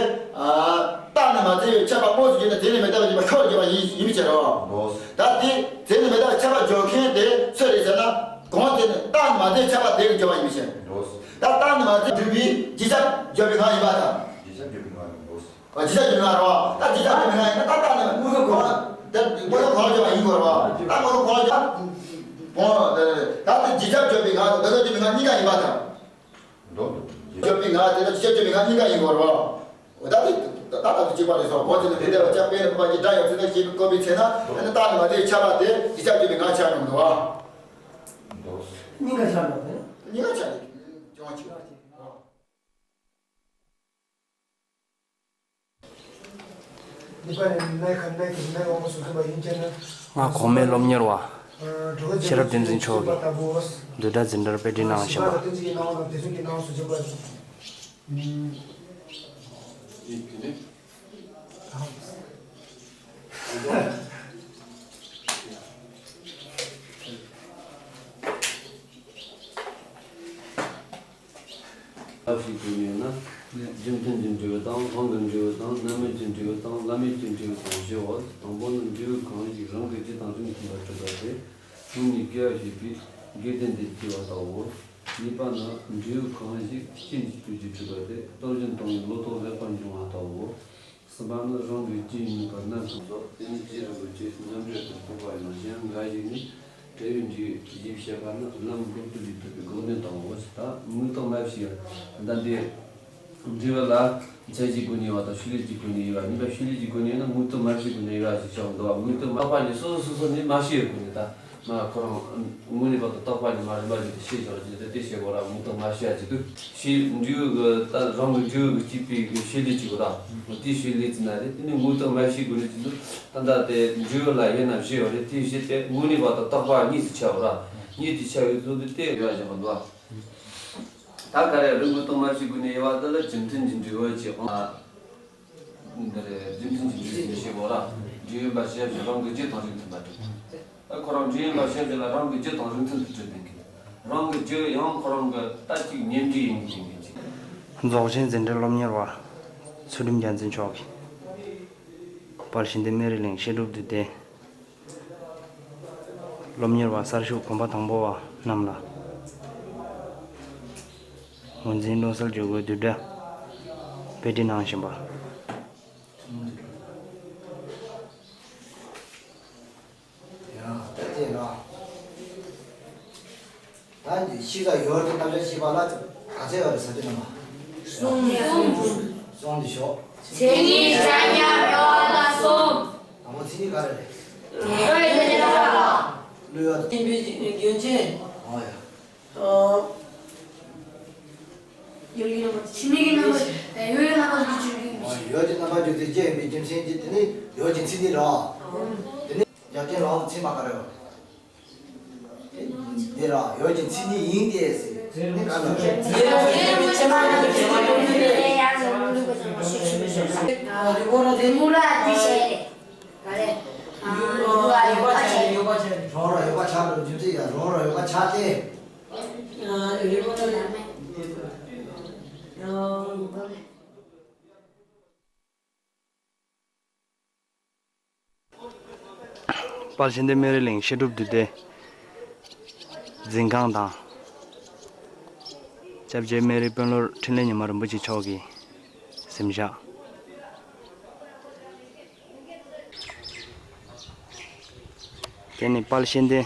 རྟགས་ལས་མ་འཛིན་པའི་ཁྱབ་པ་དངོས་སུ་བརྗོད་ན་རྫས་ལས་མི་རྟག་པའི་ཁྱབ་པ་ཤོར་བརྗོད་པ་ཡིན་ཡིན་མི་བྱེད་རོ། ད་དེ་རྫས་ལས་མི་རྟག་པའི་ཁྱབ་པ་བརྗོད་མཁན་དེ་སུ་རེད་ཟེར་ན། གོང་དེ་ནི་རྟགས་མ་དེ་ཁྱབ་པ་དེ་གི་སྦྱོར་བ་ཡིན་མི་ཤེས། འགྲོ། ད་རྟགས་མ་དེ་སྒྲུབ་པའི་རྗེས་ཁྱབ་སྦྱོར་བའི་ངག་ཡིན་པ་དང་། རྗེས་ཁྱབ་སྦྱོར་བའི་ངག་ཡིན་པ། རྗེས་ཁྱབ་སྦྱོར་བའི་ངག་རེད་བ། ད་རྗེས་ཁྱབ་སྦྱོར་བའི་ངག་ཡིན་ན་ད་རྟགས་མ་དངོས་ཁོ་ད་དངོས་ཁོ་སྦྱོར་བ་ཡིན་དགོས་རེད་བ། ད་དངོས་ཁོ་སྦྱོར་བ་ད་དེ་རྗེས་ཁྱབ་སྦྱོར་བའི་ངག་དང་འདོད་ཁྱབ་སྦྱོར་བའི་ངག་གཉིས་ཀ་ཡིན་པ་དང་། འགྲོ། རྗེས་ཁྱབ་སྦྱོར་བའི་ངག་དེ་ད་རྗེས་ཁྱབ་སྦྱོར་བའི་ངག་གཉིས་ཀ་ཡིན་དགོས་རེད་བ། ད་དེ་ད་ད་དུ་གཅིག་པ་རེད་སོ། གོ་དེ་ནི་དེ་འདྲ་བ་ཅག་པའི་ནི་པ་ཀྱི་སྒྲ་ཡང་ཚིག་ན་ཞེས་པའི་བཀོད་པའི་ཚེ་ན་ཨ་ནི་རྟགས་ནི་མ་དེ་ཁྱབ་པ་དེ་རྗེས་ཁྱབ་སྦྱོར་བའི་ངག་ཆགས་འགྲོ་འདུག་བ། གཉིས་ཀ་ཆགས་འགྲོ་དེ། གཉིས་ཀ་ཆགས་འགྲོ་ཅུང་ཆེ། ང་གོང་མའི་སློབ་གཉེར་བ་ཤེས་རབ་བསྟན་འཛིན་མཆོག་གིས་བདུད་སྒྲ་འཛིན་གྲྭར་དཔེ་ཁྲིད་གནང་བཞིན་པ། ལབ་ཞིག་བྱས་ནས་ན། རྒྱུ་མཐུན་གྱི་འབྲས་བུ་དང་། དབང་གི་འབྲས་བུ་དང་། རྣམ་སྨིན་གྱི་འབྲས་བུ་དང་། བླ་མེད་ཀྱི་འབྲས་བུ་དང་ཞེའོ། དང་པོ་ནི་འབྲས་བུ་གང་ཞིག་རང་གི་རྒྱུ་དང་རྒྱུ་མཐུན་པར་གྲུབ་པ་སྟེ། སྔོན་ནས་དགེ་བ་བྱས་པའི་དགེ་ལྡན་དེ་སྐྱེ་བ་ལྟ་བུའོ། གཉིས་པ་ནི་འབྲས་བུ་གང་ཞིག་རྐྱེན་གྱིས་སྤྱོད་ཀྱིས་གྲུབ་པ་སྟེ། གཏོར་སྐྱོན་བཏང་བའི་ལོ་ཏོག་ལེགས་པར་འབྱུང་བ་ལྟ་བུའོ། གསུམ་པ་ནི་རང་གི་རྒྱུ་ཡིན་པར་རྣམ་གསུམ་སོ། དེ་ནི་རྗེ་རིན་པོ་ཆེས་མཉམ་འབྲེལ་དུ་རྟོགས་པ་ཡང་གཞན་འགའ་ཞིག་ནི་འབྲས་བུའི་འབྲས་ཞེས་བཤད་པ་ནི་ལམ་འགོག་པའི་ལུགས་ཐུབ་པའི་དགག་དོན་དང་འོ་ཞེས་ད་དངོས་བཏགས་མ་བྱས་ཡང་ད་འདི་འབྲས་བུ་ལ་མཚན་གཞིའི་སྒོ་ནས་ཡོད་པ་དང་ཕྱི་ལས་ཀྱི་སྒོ་ནས་ཡོད་པ། གཉིས་པ་ཕྱི་ལས་ཀྱི་སྒོ་ནས་ཡོད་ན་དངོས་བཏགས་མ་བྱས་སྒོ་ནས་ཡོད་པ་ཞེས་བྱ་བ་འདུག་བ། དངོས་བཏགས་མ་བྱས་པ་ནི་སོ་སོ་སོ་སོ་ནས་མ་བྱས་ཡོད་སྒོ་ནས་ད། མ་ཁོ་རང་དངོས་གནས་པ་དང་རྟག་པ་ནི་མ་རིག་པ་ཞིག་ཏུ་ཤེས་བྱ་བ་ཅིག་དེ་དེ་བྱེད་དགོས་ར། དངོས་བཏགས་མ་བྱས་ཅིག་ཏུ་ཤེས་འབྲས་བུ་གི་ད་རང་གི་འབྲས་བུ་གི་སྐྱེད་པའི་གི་ཤེས་ལས་ཅིག་གོ་ར། འོ་དེའི་ཤེས་ལས་ཅིག་ན་རེད། དེ་ནི་དངོས་བཏགས་མ་བྱས་དགོས་ནི་ཅིག་འདུག་ད་ལྟ་དེ་འབྲས་བུ་ལ་དབྱེ་ན་བཞི་ཡོད་རེད། དེའི་བཞི་དེ་དངོས་གནས་པ་དང་རྟག་པ་གཉིས་སུ་ཆ་བ་ར། གཉིས་དེ་ཆ་བའི་ཚུལ་དུ་དེ་ཡོད་བཞག་པ་འདུག་ད་ག་རེ་རེད། དངོས་བཏགས་མ་བྱས་དགོས་ནི་ཡོད་པ་དེ་ལ་རྒྱུ་མཐུན་གྱི་འབྲས་བུ་ཅེས་འོང་ལ། འདི་རེད། རྒྱུ་མཐུན་གྱི་འབྲས་བུ་ཞེས་པ་ར། འབྲས་བུ་ཡིན་པ་ཞེས་བྱ་རང་གི་རྒྱུ་དང་རྒྱུ་མཐུན་པར་གྲུབ། ད་ཁོ་རང་འབྲས་བུ་ཡིན་པ་ཞེས་བྱ་ལ་རང་གི་རྒྱུ་དང་རྒྱུ་མཐུན་དུ་གྲུབ་པའི་གི། རང་གི་རྒྱུ་ཡང་ཁོ་རང་གི་ལྟ་ཅིག་ཉེ་འབྲས་ཡིན་གྱི་ཡིན་གྱི། རྫོགས་ཆེན་འཛིན་གྲྭའི་སློབ་གཉེར་བ་ཚུལ་ཁྲིམས་རྒྱལ་མཚན་མཆོག་གིས་དཔལ་ཞི་བདེ་སྨན་རིའི་གླིང་བཤད་སྒྲུབ་འདུས་སྡེ། སློབ་གཉེར་བ་གསར་ཞུགས་གོམ་པ་དང་པོ་བ་རྣམས་ལ་ངོས་འཛིན་བློ་གསལ་སྒྱུ་རྒོད་བསྡུས་གྲྭ་དཔེ་ཁྲིད་གནང་བཞིན་པ། ཡང་ད་ལྟའི་ནང་། ད་འདི་ཤེས་རབ་ཡོད་དེ་རྣམ་གཞག་ཤེས་པ་ལ་ག་ཚད་ཡོད་རེད་ཟེར་དུས་ནམ། གསུམ། གསུམ་འདི་ཤོག་མཚན་ཉིད་ཆ་མཉམ་ཡོད་ལ་གསུམ། དང་པོ་མཚན་ཉིད་ག་རེ་རེད། བློ་ཡོད་དེ་བློ་ཡོད་དེ། བསྟན་པའི་རྒྱུ་མཚན། ཨོ་ཡ། ཨོ། ཡོད་ཀྱི་རྣམ་པར་ཕྱི་མིག་གི་རྣམ་པར་ཡོད་ཀྱི་རྣམ་པར་འཇུག་ཚུལ་གྱི། ཨོ་ཡོད་ཀྱི་རྣམ་པར་འཇུག་ཚུལ་གྱི་ཡིན་པའི་རྒྱུ་མཚན་གྱིས་དེ་ནི་ཡོད་ཀྱི་མཚན་ཉིད་རེད། དེ་ནི་རྒྱབ་རྟེན་རང་ ཚད་མ་ག་རེ་ཡོད། དེ་ལ་ཡོད་ཀྱི་མཚན་ཉིད་ཡིན་ཏེ་ཟེར། དེ་ག་ལ་རེད། རོ་ར་ཡོད་པ་ཆགས་རོ་རྒྱུ་མཚན་ཡང་རོ་ར་ཡོད་པ་ཆགས་ཏེ། དཔལ་ཤེས་ལྡན་སྨན་རི་གླིང་བཤད་སྒྲུབ་འདུས་སྡེ་འཛིན་ཁང་དང་། སྐྱབས་རྗེ་སྨན་རིའི་དཔོན་སློབ་འཕྲིན་ལས་ཉི་མ་རིན་པོ་ཆེ་མཆོག་གི་གཟིམ་ཤག་དེ་ནི་དཔལ་ཤེས་ལྡན་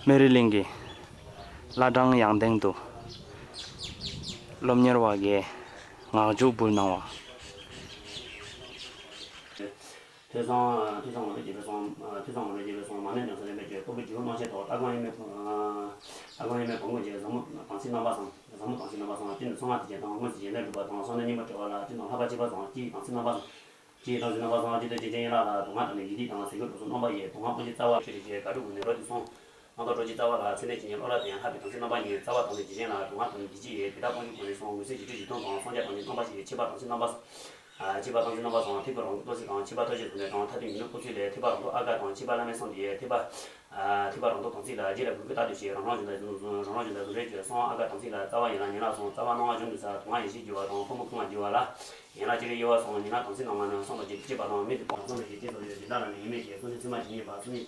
སྨན་རི་གླིང་གི་བླ་བྲང་ཡང་སྟེང་དུ་སློབ་གཉེར་བ་གིས་ངག་རྒྱུགས་འབུལ་གནང་བ། ཐོས་བསམ། ཐོས་བསམ་ངོ་སྤྲོད་རྒྱས་པའི་གསུང་། ཐོས་བསམ་ངོ་སྤྲོད་རྒྱས་པའི་གསུང་། མ་ནས་ནང་སོ་ལེན་པའི་ཆོས། སྟོན་པའི་རྒྱུ་རྣམ་བཤད་ཐོག་ལྟ་སྒོམ་གཡེང་མེད། ལྟ་སྒོམ་གཡེང་མེད་བོན་སྐུ་མཇལ། ཟབ་མོ་དམ་ཚིག་རྣམ་པ་བཟང་། ཟབ་མོ་དམ་ཚིག་རྣམ་པ་བཟང་། སྤྱི་ནི་གསང་སྔགས་སྡེ་བརྒྱད་དང་། སྔོན་ཚེ་རྗེས་འདེབས་སྒྲུབ་པ་དང་། བསམ་གཏན་སྙིང་པོ་སྤྲོས་པ་ལ། སྤྱི་ནི་ལྷག་པ་ཆོས་པ་བཟང་། སྤྱི་ཡི་དམ་ཚིག་རྣམ་པ་བཟང་། སྤྱི་ཡི་དམ་ཚིག་རྣམ་པ་བཟང་། སྤྱི་ལྟར་སྤྱོད་ཅིང་ཡན་ལག་ལ། སྡུག་བསྔལ་དང་ནི་སྡིག་སྒྲིབ་དང་། ཟས་གོས་གྲོགས་སོགས་རྣམ་པ་ཡི། སྡུག་བསྔལ་སྤོང་བྱེད་རྩ་བ། ཆོས་ཀྱི་རྗེ་དགའ་སྤྲོ་ཀུན་ནས་རོལ་ཏེ་སོང་། རྣམ་དག་སྤྲོ་བྱེད་རྩ་བ་ལ། ཚེ་འདས་ཇི་སྙེད་བློ་ལ་དད། ལྷག་པའི་དམ་ཚིག་རྣམ་པ་གཉིས། རྩ་བ་དམ་ཚིག་ཇི་སྙེད་ལ། སྡུག་བསྔལ་དང་ནི་སྡིག་སྒྲིབ་ཡི། དེ་དག་སྤོང་བྱེད་གོ་ནས་སོང་། འོད་གསལ་ཞི་ཁྲོའི་བཞི་སྟོང་དང་། སངས་རྒྱས་དང་ནི་སྟོང་པ་ཞིག་ཡི། ཕྱི་པ་དམ་ཚིག་རྣམ་པ། ཨ། ཕྱི་པ་དམ་ཚིག་རྣམ་པ་བཟང་། ཐེག་པའི་རང་གྲོལ་སྟོབས་བཞི་དང་། ཕྱི་པ་ཐབས་ཤེས་ཟུང་འབྲེལ་དང་། མཐར་ཐུག་མི་སྣང་སྐུ་ཚེ་ལས། ཐེག་པ་རང་གྲོལ་ཨ་དཀར་དང་། ཕྱི་པ་བླ་མེད་གསུམ་དེ་ཡི། ཐེག་པ། ཨ། ཐེག་པ་རང་རྟོགས་དམ་ཚིག་ལ། རྗེས་ལ་གུས་བཀུར་རྟག་ཏུ་བྱེད། རང་རང་བཞིན་དང་ཟུང་། རང་རང་བཞིན་དང་ཟུང་འབྲེལ་གྱིས། གསང་བ་ཨ་དཀར་དམ་ཚིག་ལ། རྩ་བ་ཡན་ལག་ཉམས་ལེན་སོང་། རྩ་བ་སྣང་བ་གཞོམ་དུ་ཟ། སྡུག་བསྔལ་ཡེ་ཤེས་རྒྱུ་བ་དང་། ཕོ་མོ་ཁུ་མ་རྒྱུ་བ་ལ། ཡན་ལག་ཅི་རིགས་དབྱེ་བ་སོང་། ཉམས་ལེན་དམ་ཚིག་རྣམ་ལྔ་ནི། གསང་སྔགས་ཀྱི་བསྐྱེད་པ་དང་། མི་དེ་སྤོང་། གསང་སྔགས་ཀྱི་བསྐྱེད་སོགས་ཡོད། སྦྱིན་བདག་ལ་ནི་ཡིད་མི་བྱེད། གསུང་ཆོས་ཚད་མ་ཇི་སྙེད་པ། གསུང་ཆོས་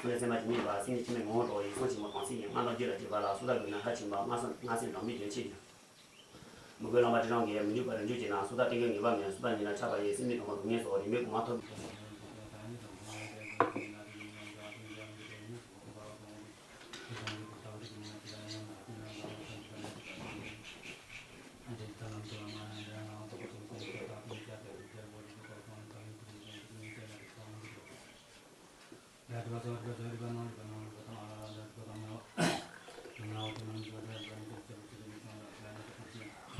ཚད་མ་ཇི་སྙེད་པ། གསུང་ཆོས་ཚད་མ་ཇི་སྙེད་པ། སེམས་ཉིད་ཆེན་མོའི་ངོ་བོ་གྲོགས་ཡིན། གསུང་ཆེན་མོ་དམ་ཚིག་ཡིན། སྔགས་དང་རྒྱུད་ལ་སྐྱེས་པ་ལ། སུ་དག་གིས་ན་ལྷ་ཆེན་པ། སྔགས་སྔགས་སེམས་དང་མི་ལྡན་ཕྱིར་གྱུར། མི་གོས་ལམ་པ་ཁྲི་རང་གིས། མི་འཇུག་པར་འཇུག་བྱེད་ན། སུ་དག་གཏན་འཁེལ་ངེས་པ་མེད། སུ་དག་ཉིད་ལ་ཆགས་པ་ཡིས། སེམས་ནི་གང་བ་སྡུག་བསྔལ་སོགས། རིམ་པས་གོང་མ་ཐོབ།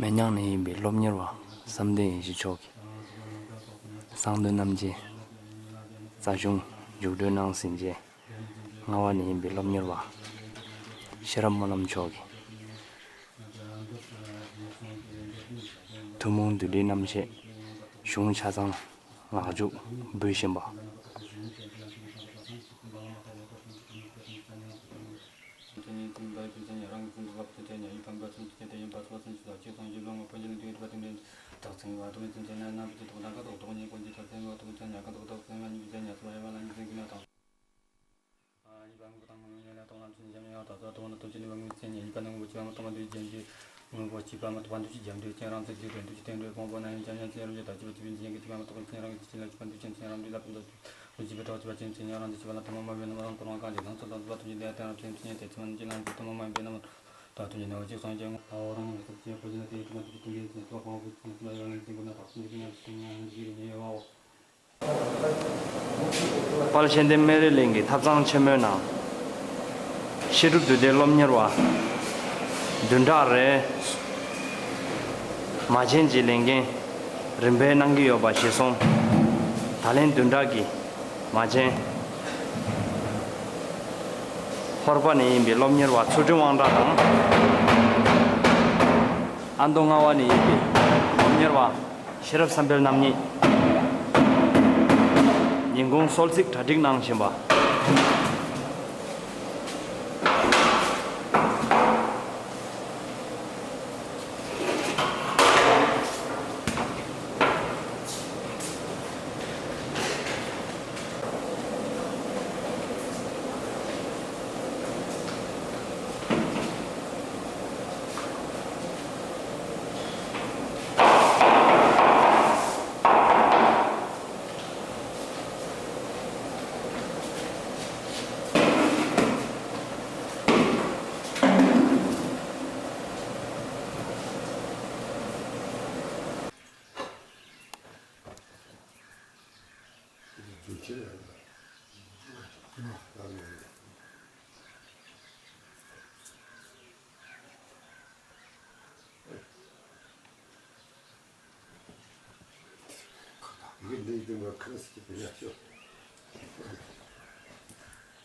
སྨན་རྒྱང་ནས་ཡིན་པའི་སློབ་གཉེར་བ་བསམ་གཏན་ཡེ་ཤེས་མཆོག་གིས་གསང་འདུས་རྣམ་རྒྱལ་རྩ་གཞུང་རྒྱུགས་སྤྲོད་གནང་ཟིན་རྗེས། རྔ་བ་ནས་ཡིན་པའི་སློབ་གཉེར་བ་ཤེས་རབ་སྨོན་ལམ་མཆོག་གིས་ཐུན་མོང་བདུད་འདུལ་རྣམ་བཤད་གཞུང་ཆ་ཚང་ངག་རྒྱུགས་འབུལ་བཞིན་པ། དཔལ་ཤེས་ལྡན་སྨན་རི་གླིང་གི་ཐབ་ཚང་ཆེན་མོའི་ནང་བཤད་སྒྲུབ་འདུས་སྡེའི་སློབ་གཉེར་བ་བདུན་ཕྲག་རེའི་མ་བྱན་གྱི་ལས་འགན་རིམ་པས་གནང་གི་ཡོད་པ་གཞིར་བཟུང་། ད་ལན་བདུན་ཕྲག་གི་མ་བྱན་ཧོར་པ་ནས་ཡིན་པའི་སློབ་གཉེར་བ་ཚུལ་ཁྲིམས་དབང་གྲགས་དང་། ཨ་མདོ་རྔ་བ་ནས་ཡིན་པའི་སློབ་གཉེར་བ་ཤེས་རབ་བསམ་འཕེལ་རྣམ་གཉིས་ཉིན་གུང་གསོལ་ཚིགས་གྲ་སྒྲིག་གནང་བཞིན་པ།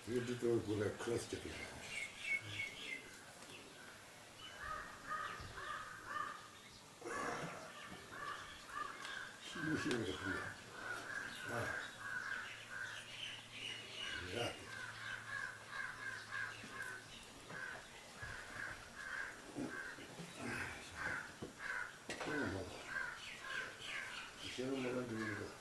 ཡུལ་འདི་ཚོའི་སྒོ་ལ་ཁ་ལག་སྐྱེལ་གི་རེད། ཤི་ཤི་རེད་ཤི་ཡ། ཨ། ཡ་དེ། ཤི་རུ་མ་ལ། ཤི་རུ་མ་ལ་འགྲོ་ཡི་རེད།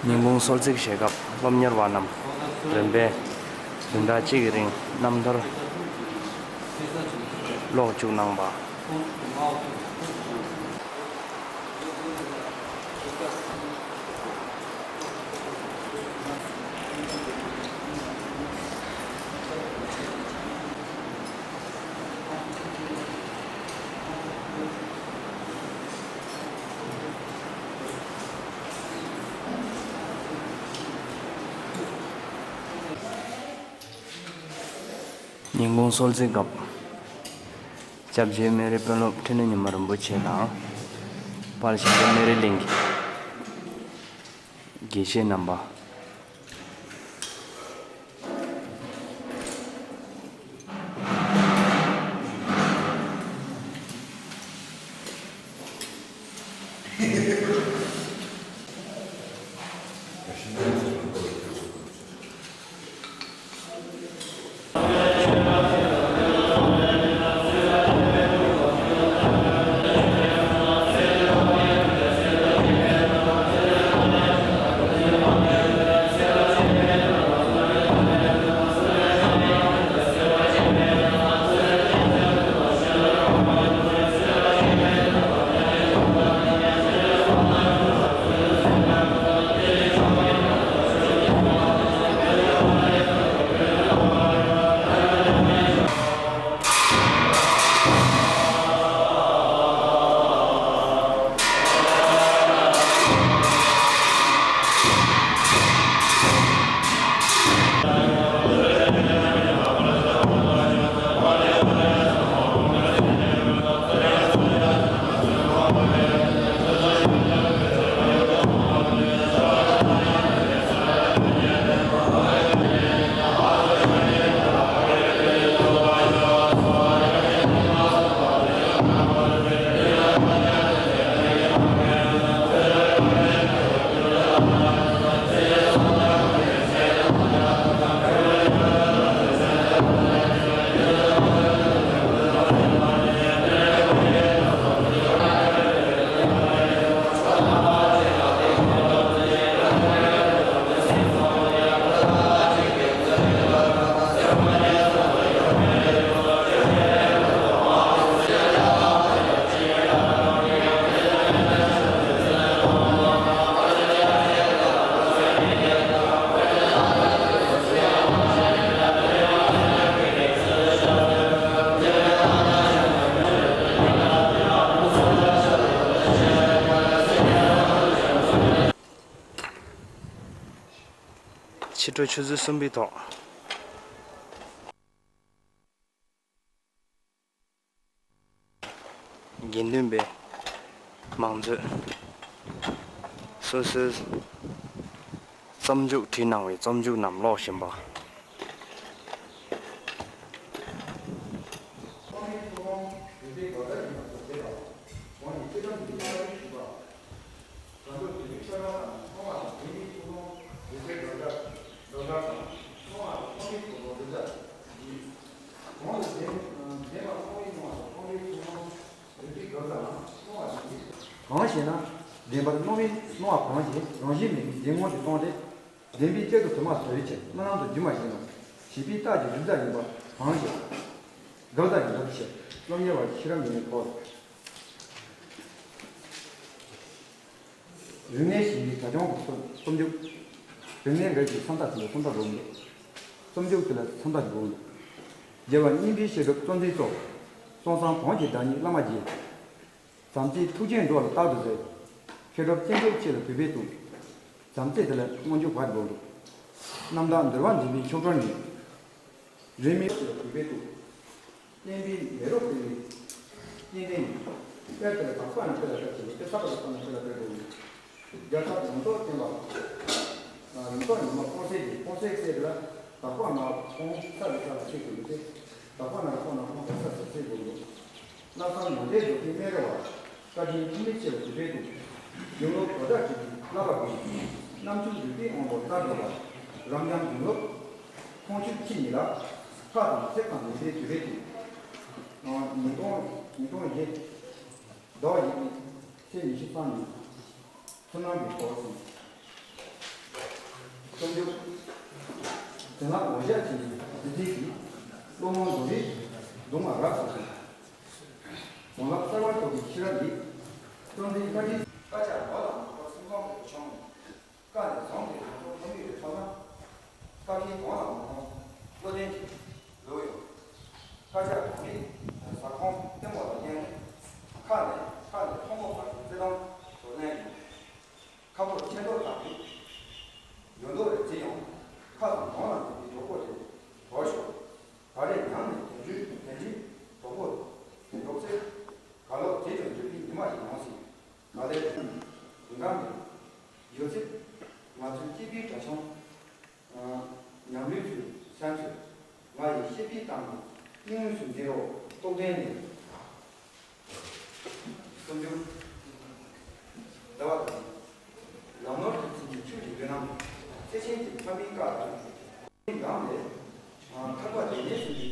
ཉིན་གུང་གསོལ་ཚིགས་བཞེས་སྐབས་སློབ་གཉེར་བ་རྣམས་རིམ་པས་བདུན་ཕྲག་གཅིག་གི་རིང་རྣམ་ཐར་ཀློག་བཅུག་གནང་བ། ཉིན་གུང་གསོལ་ཚིགས་སྐབས། སྐྱབས་རྗེ་སྨན་རིའི་དཔོན་སློབ་འཕྲིན་ལས་ཉི་མ་རིན་པོ་ཆེ་དང་། དཔལ་ཞབས་དྲུང་སྨན་རིའི་གླིང་གི་དགེ་བཤེས་རྣམ་པ། ཕྱི་དྲོ་ཆུ་ཚོད་གསུམ་པའི་ཐོག་དགེ་འདུན་པའི་མང་གཙོས་སོ་སོའི་རྩོམ་མཇུག་བྲིས་གནང་བའི་རྩོམ་མཇུག་རྣམས་ཀློག་བཞིན་པ། གང་ཞེ་ན། བདེན་པར་སྣང་བའི་སྣང་བ་གང་ཞིག་རང་བཞིན་མེད་པའི་གཞན་ངོ་ཞེས་སྟོན་ཏེ། བདེན་པའི་གཅིག་ཏུ་དུ་མ་ཟད་པའི་ཕྱིར་རྨི་ལམ་དུ་སྒྱུ་མ་ཡིན་ནོ། ཞེས་པའི་རྟགས་ཀྱི་གཞི་རྩ་ཡིན་པ་གང་ཞིག་དགག་རྟགས་ཀྱི་འདོད་པའི་ཕྱིར་སློབ་གཉེར་བ་ཤེས་རབ་ཡིན་པའི་ཐོག་རིག་གནས་ཞེས་པའི་དག་བྱུང་གི་རྩོམ་རྩོམ་རྒྱུགས། རིག་གནས་འགའ་ཞིག་སུམ་རྟགས་ཅན་སུམ་རྟགས་འགྲོ་མི་འདུག་རྩོམ་རྒྱུགས་དེ་ལ་སུམ་རྟགས་འགྲོ་མི་འདུག་རྒྱལ་བ་སྙིང་པོའི་བཤད་སྒྲུབ་གཙོ་འཛིན་གཙོ། སོང་ཙང་གང་གི་བདག་ཉིད་བླ་མ་རྗེ། བྱམས་བརྩེའི་ཐུགས་རྗེས་འགྲོ་ལ་རྟག་ཏུ་ཟེར། མཁས་གྲུབ་སྐྱེ་འགྲོ་ཆེ་ལ་གུས་པས་གཏུགས། བྱམས་བརྩེ་དེ་ལ་སྔོན་འཇུག་བར་འགྲོ་འདུག་རྣམ་དག་འདུལ་བ་འཛིན་པའི་མཆོག་སྤྲུལ་ནི། རིས་མེད་ཆེ་ལ་གུས་པས་གཏུགས། བསྟན་པའི་མེ་རོ་ཕུལ་བའི་སྐྱེ་ལྡན་ནི། དཔལ་དེ་ལ་དག་པ་ནི་དཔེ་ལ་ལྟ་ཞིང་དཔེ་ས་པ་ལ་ས་ནི་དཔེ་ལ་དཔེ་འགྲོ་འདུག་རྒྱལ་ཚབ་ཡོངས་རྫོགས་བསྟན་པ། ཡོངས་རྫོགས་ཉི་མ་སྟོང་གསལ་གྱི་སྟོང་གསལ་གསལ་ལ་དག་པ་ན་ཁོང་ས་ལ་ས་ལ་ཆེ་དགོས་ཏེ། དག་པ་ན་ཁོང་ན་ཁོང་ས་ས་གསལ་དགོས་འདུག་བླ་བསམ་ཡོན་ཏན་རྫོགས་པའི་སྨན་རེ་བ། བཀའ་དྲིན་ཐུགས་མི་ཆེ་ལ་གུས་པས་གཏུགས། དགེ་སློབ་གོ་ཆ་གྲིབ་ཀྱི་བསླབ་པ་ཀུན། རྣམ་ཅུང་འཇུག་པའི་དབང་པོ་ལྟར་འགྲོ་བ། རབ་འབྱམས་དགེ་སློབ་ཁོང་ཆུབ་ཁྱི་ཉིད་ལ། ཁ་དང་ཚིག་དང་ལུས་པའི་གུས་པས་གཏུགས། ཉིས་སྟོང་ཉིས་སྟོང་བཞི། ཟླ་བ་བཞི་པའི་ཚེས་ཉི་ཤུ་རྩ་གཉིས། བསོད་ནམས་ཀྱི་ཚོགས་གསུམ། རྩོམ་རྒྱུགས། དེ་ན་འོ་ཞག་ཆེན་པོའི་བདུད་རྩི་གིས། སློབ་མ་མདོ་རིགས་གདུང་བ་རབ་ཏུ་བཟུང་། དོན་ལ་གསར་བ་ཐོབ་པའི་ཤེས་རབ་ཡིས། བརྩོན་འགྲུས་བཀའ་དྲིན། དཀར་ཆག་ནོར་ལ་མ་གཏོགས་སེམས་ཁོང་དུ་ཆུང་། དཀའ་ནས་བཟུང་སྟེ་ང་ཚོ་བསམ་ཡུལ་དུ་ཐོབ་ན། དཀའ་ཁའི་གདོང་ལ་མ་མཐོང་བློ་ལྡན་གྱི་ལུགས་ཡོད། དཀར་ཆག་གདོང་ལེན་ཟ་ཁང་ལྟད་མོ་ལ་བརྟེན་ནས། ཁ་ནས་ཁ་ནས་མཐོང་གོ་བར་གྱི་བརྩེ་དུང་དུ་གནས་ཡོད། ཁ་ཕོར་ཆེ་མདོག་དག་གི་ཡོད་མདོག་རེ་བརྩི་ཡང་། ཁ་དང་གདོང་ལ་འཛིན་པའི་གྲོགས་པོ་དེ་དོར་ཤོག་ད་རེས་ཉམས་ནས་དལ་འབྱོར་དལ་འབྱོར་གྲོགས་པོ་དེ་འགྲོགས་ཚེ། ག་ལོག་དེ་ཀྱང་འགྲུབ་པའི་ཉི་མ་ཞིག་ཡོང་སྲིད། ག་ལེར་འདི་ག་མེད། ཡོད་ཚད་ང་ཚོའི་སྐྱེས་པའི་དགྲ་བཅོམ། ཉམས་ལེན་ཚུལ་སེམས་ཚོད། ང་ཡི་ཤེས་པའི་གཏམ་གྱི་སྙིང་དབུས་སུ་འཛིན་རོགས་རྟོགས་ལྡན་ནི། རྩོམ་རྒྱུགས། ཟླ་བ་དང་། ལམ་ནོར་གྱི་ཚིག་གི་ཆུ་ཡི་འདོད་རྣམས། བརྩེ་ཆེན་གྱི་ཕ་མའི་བཀའ་དང་། ངང་ལས། ཐར་པ་དེ་ཉིད་སུ།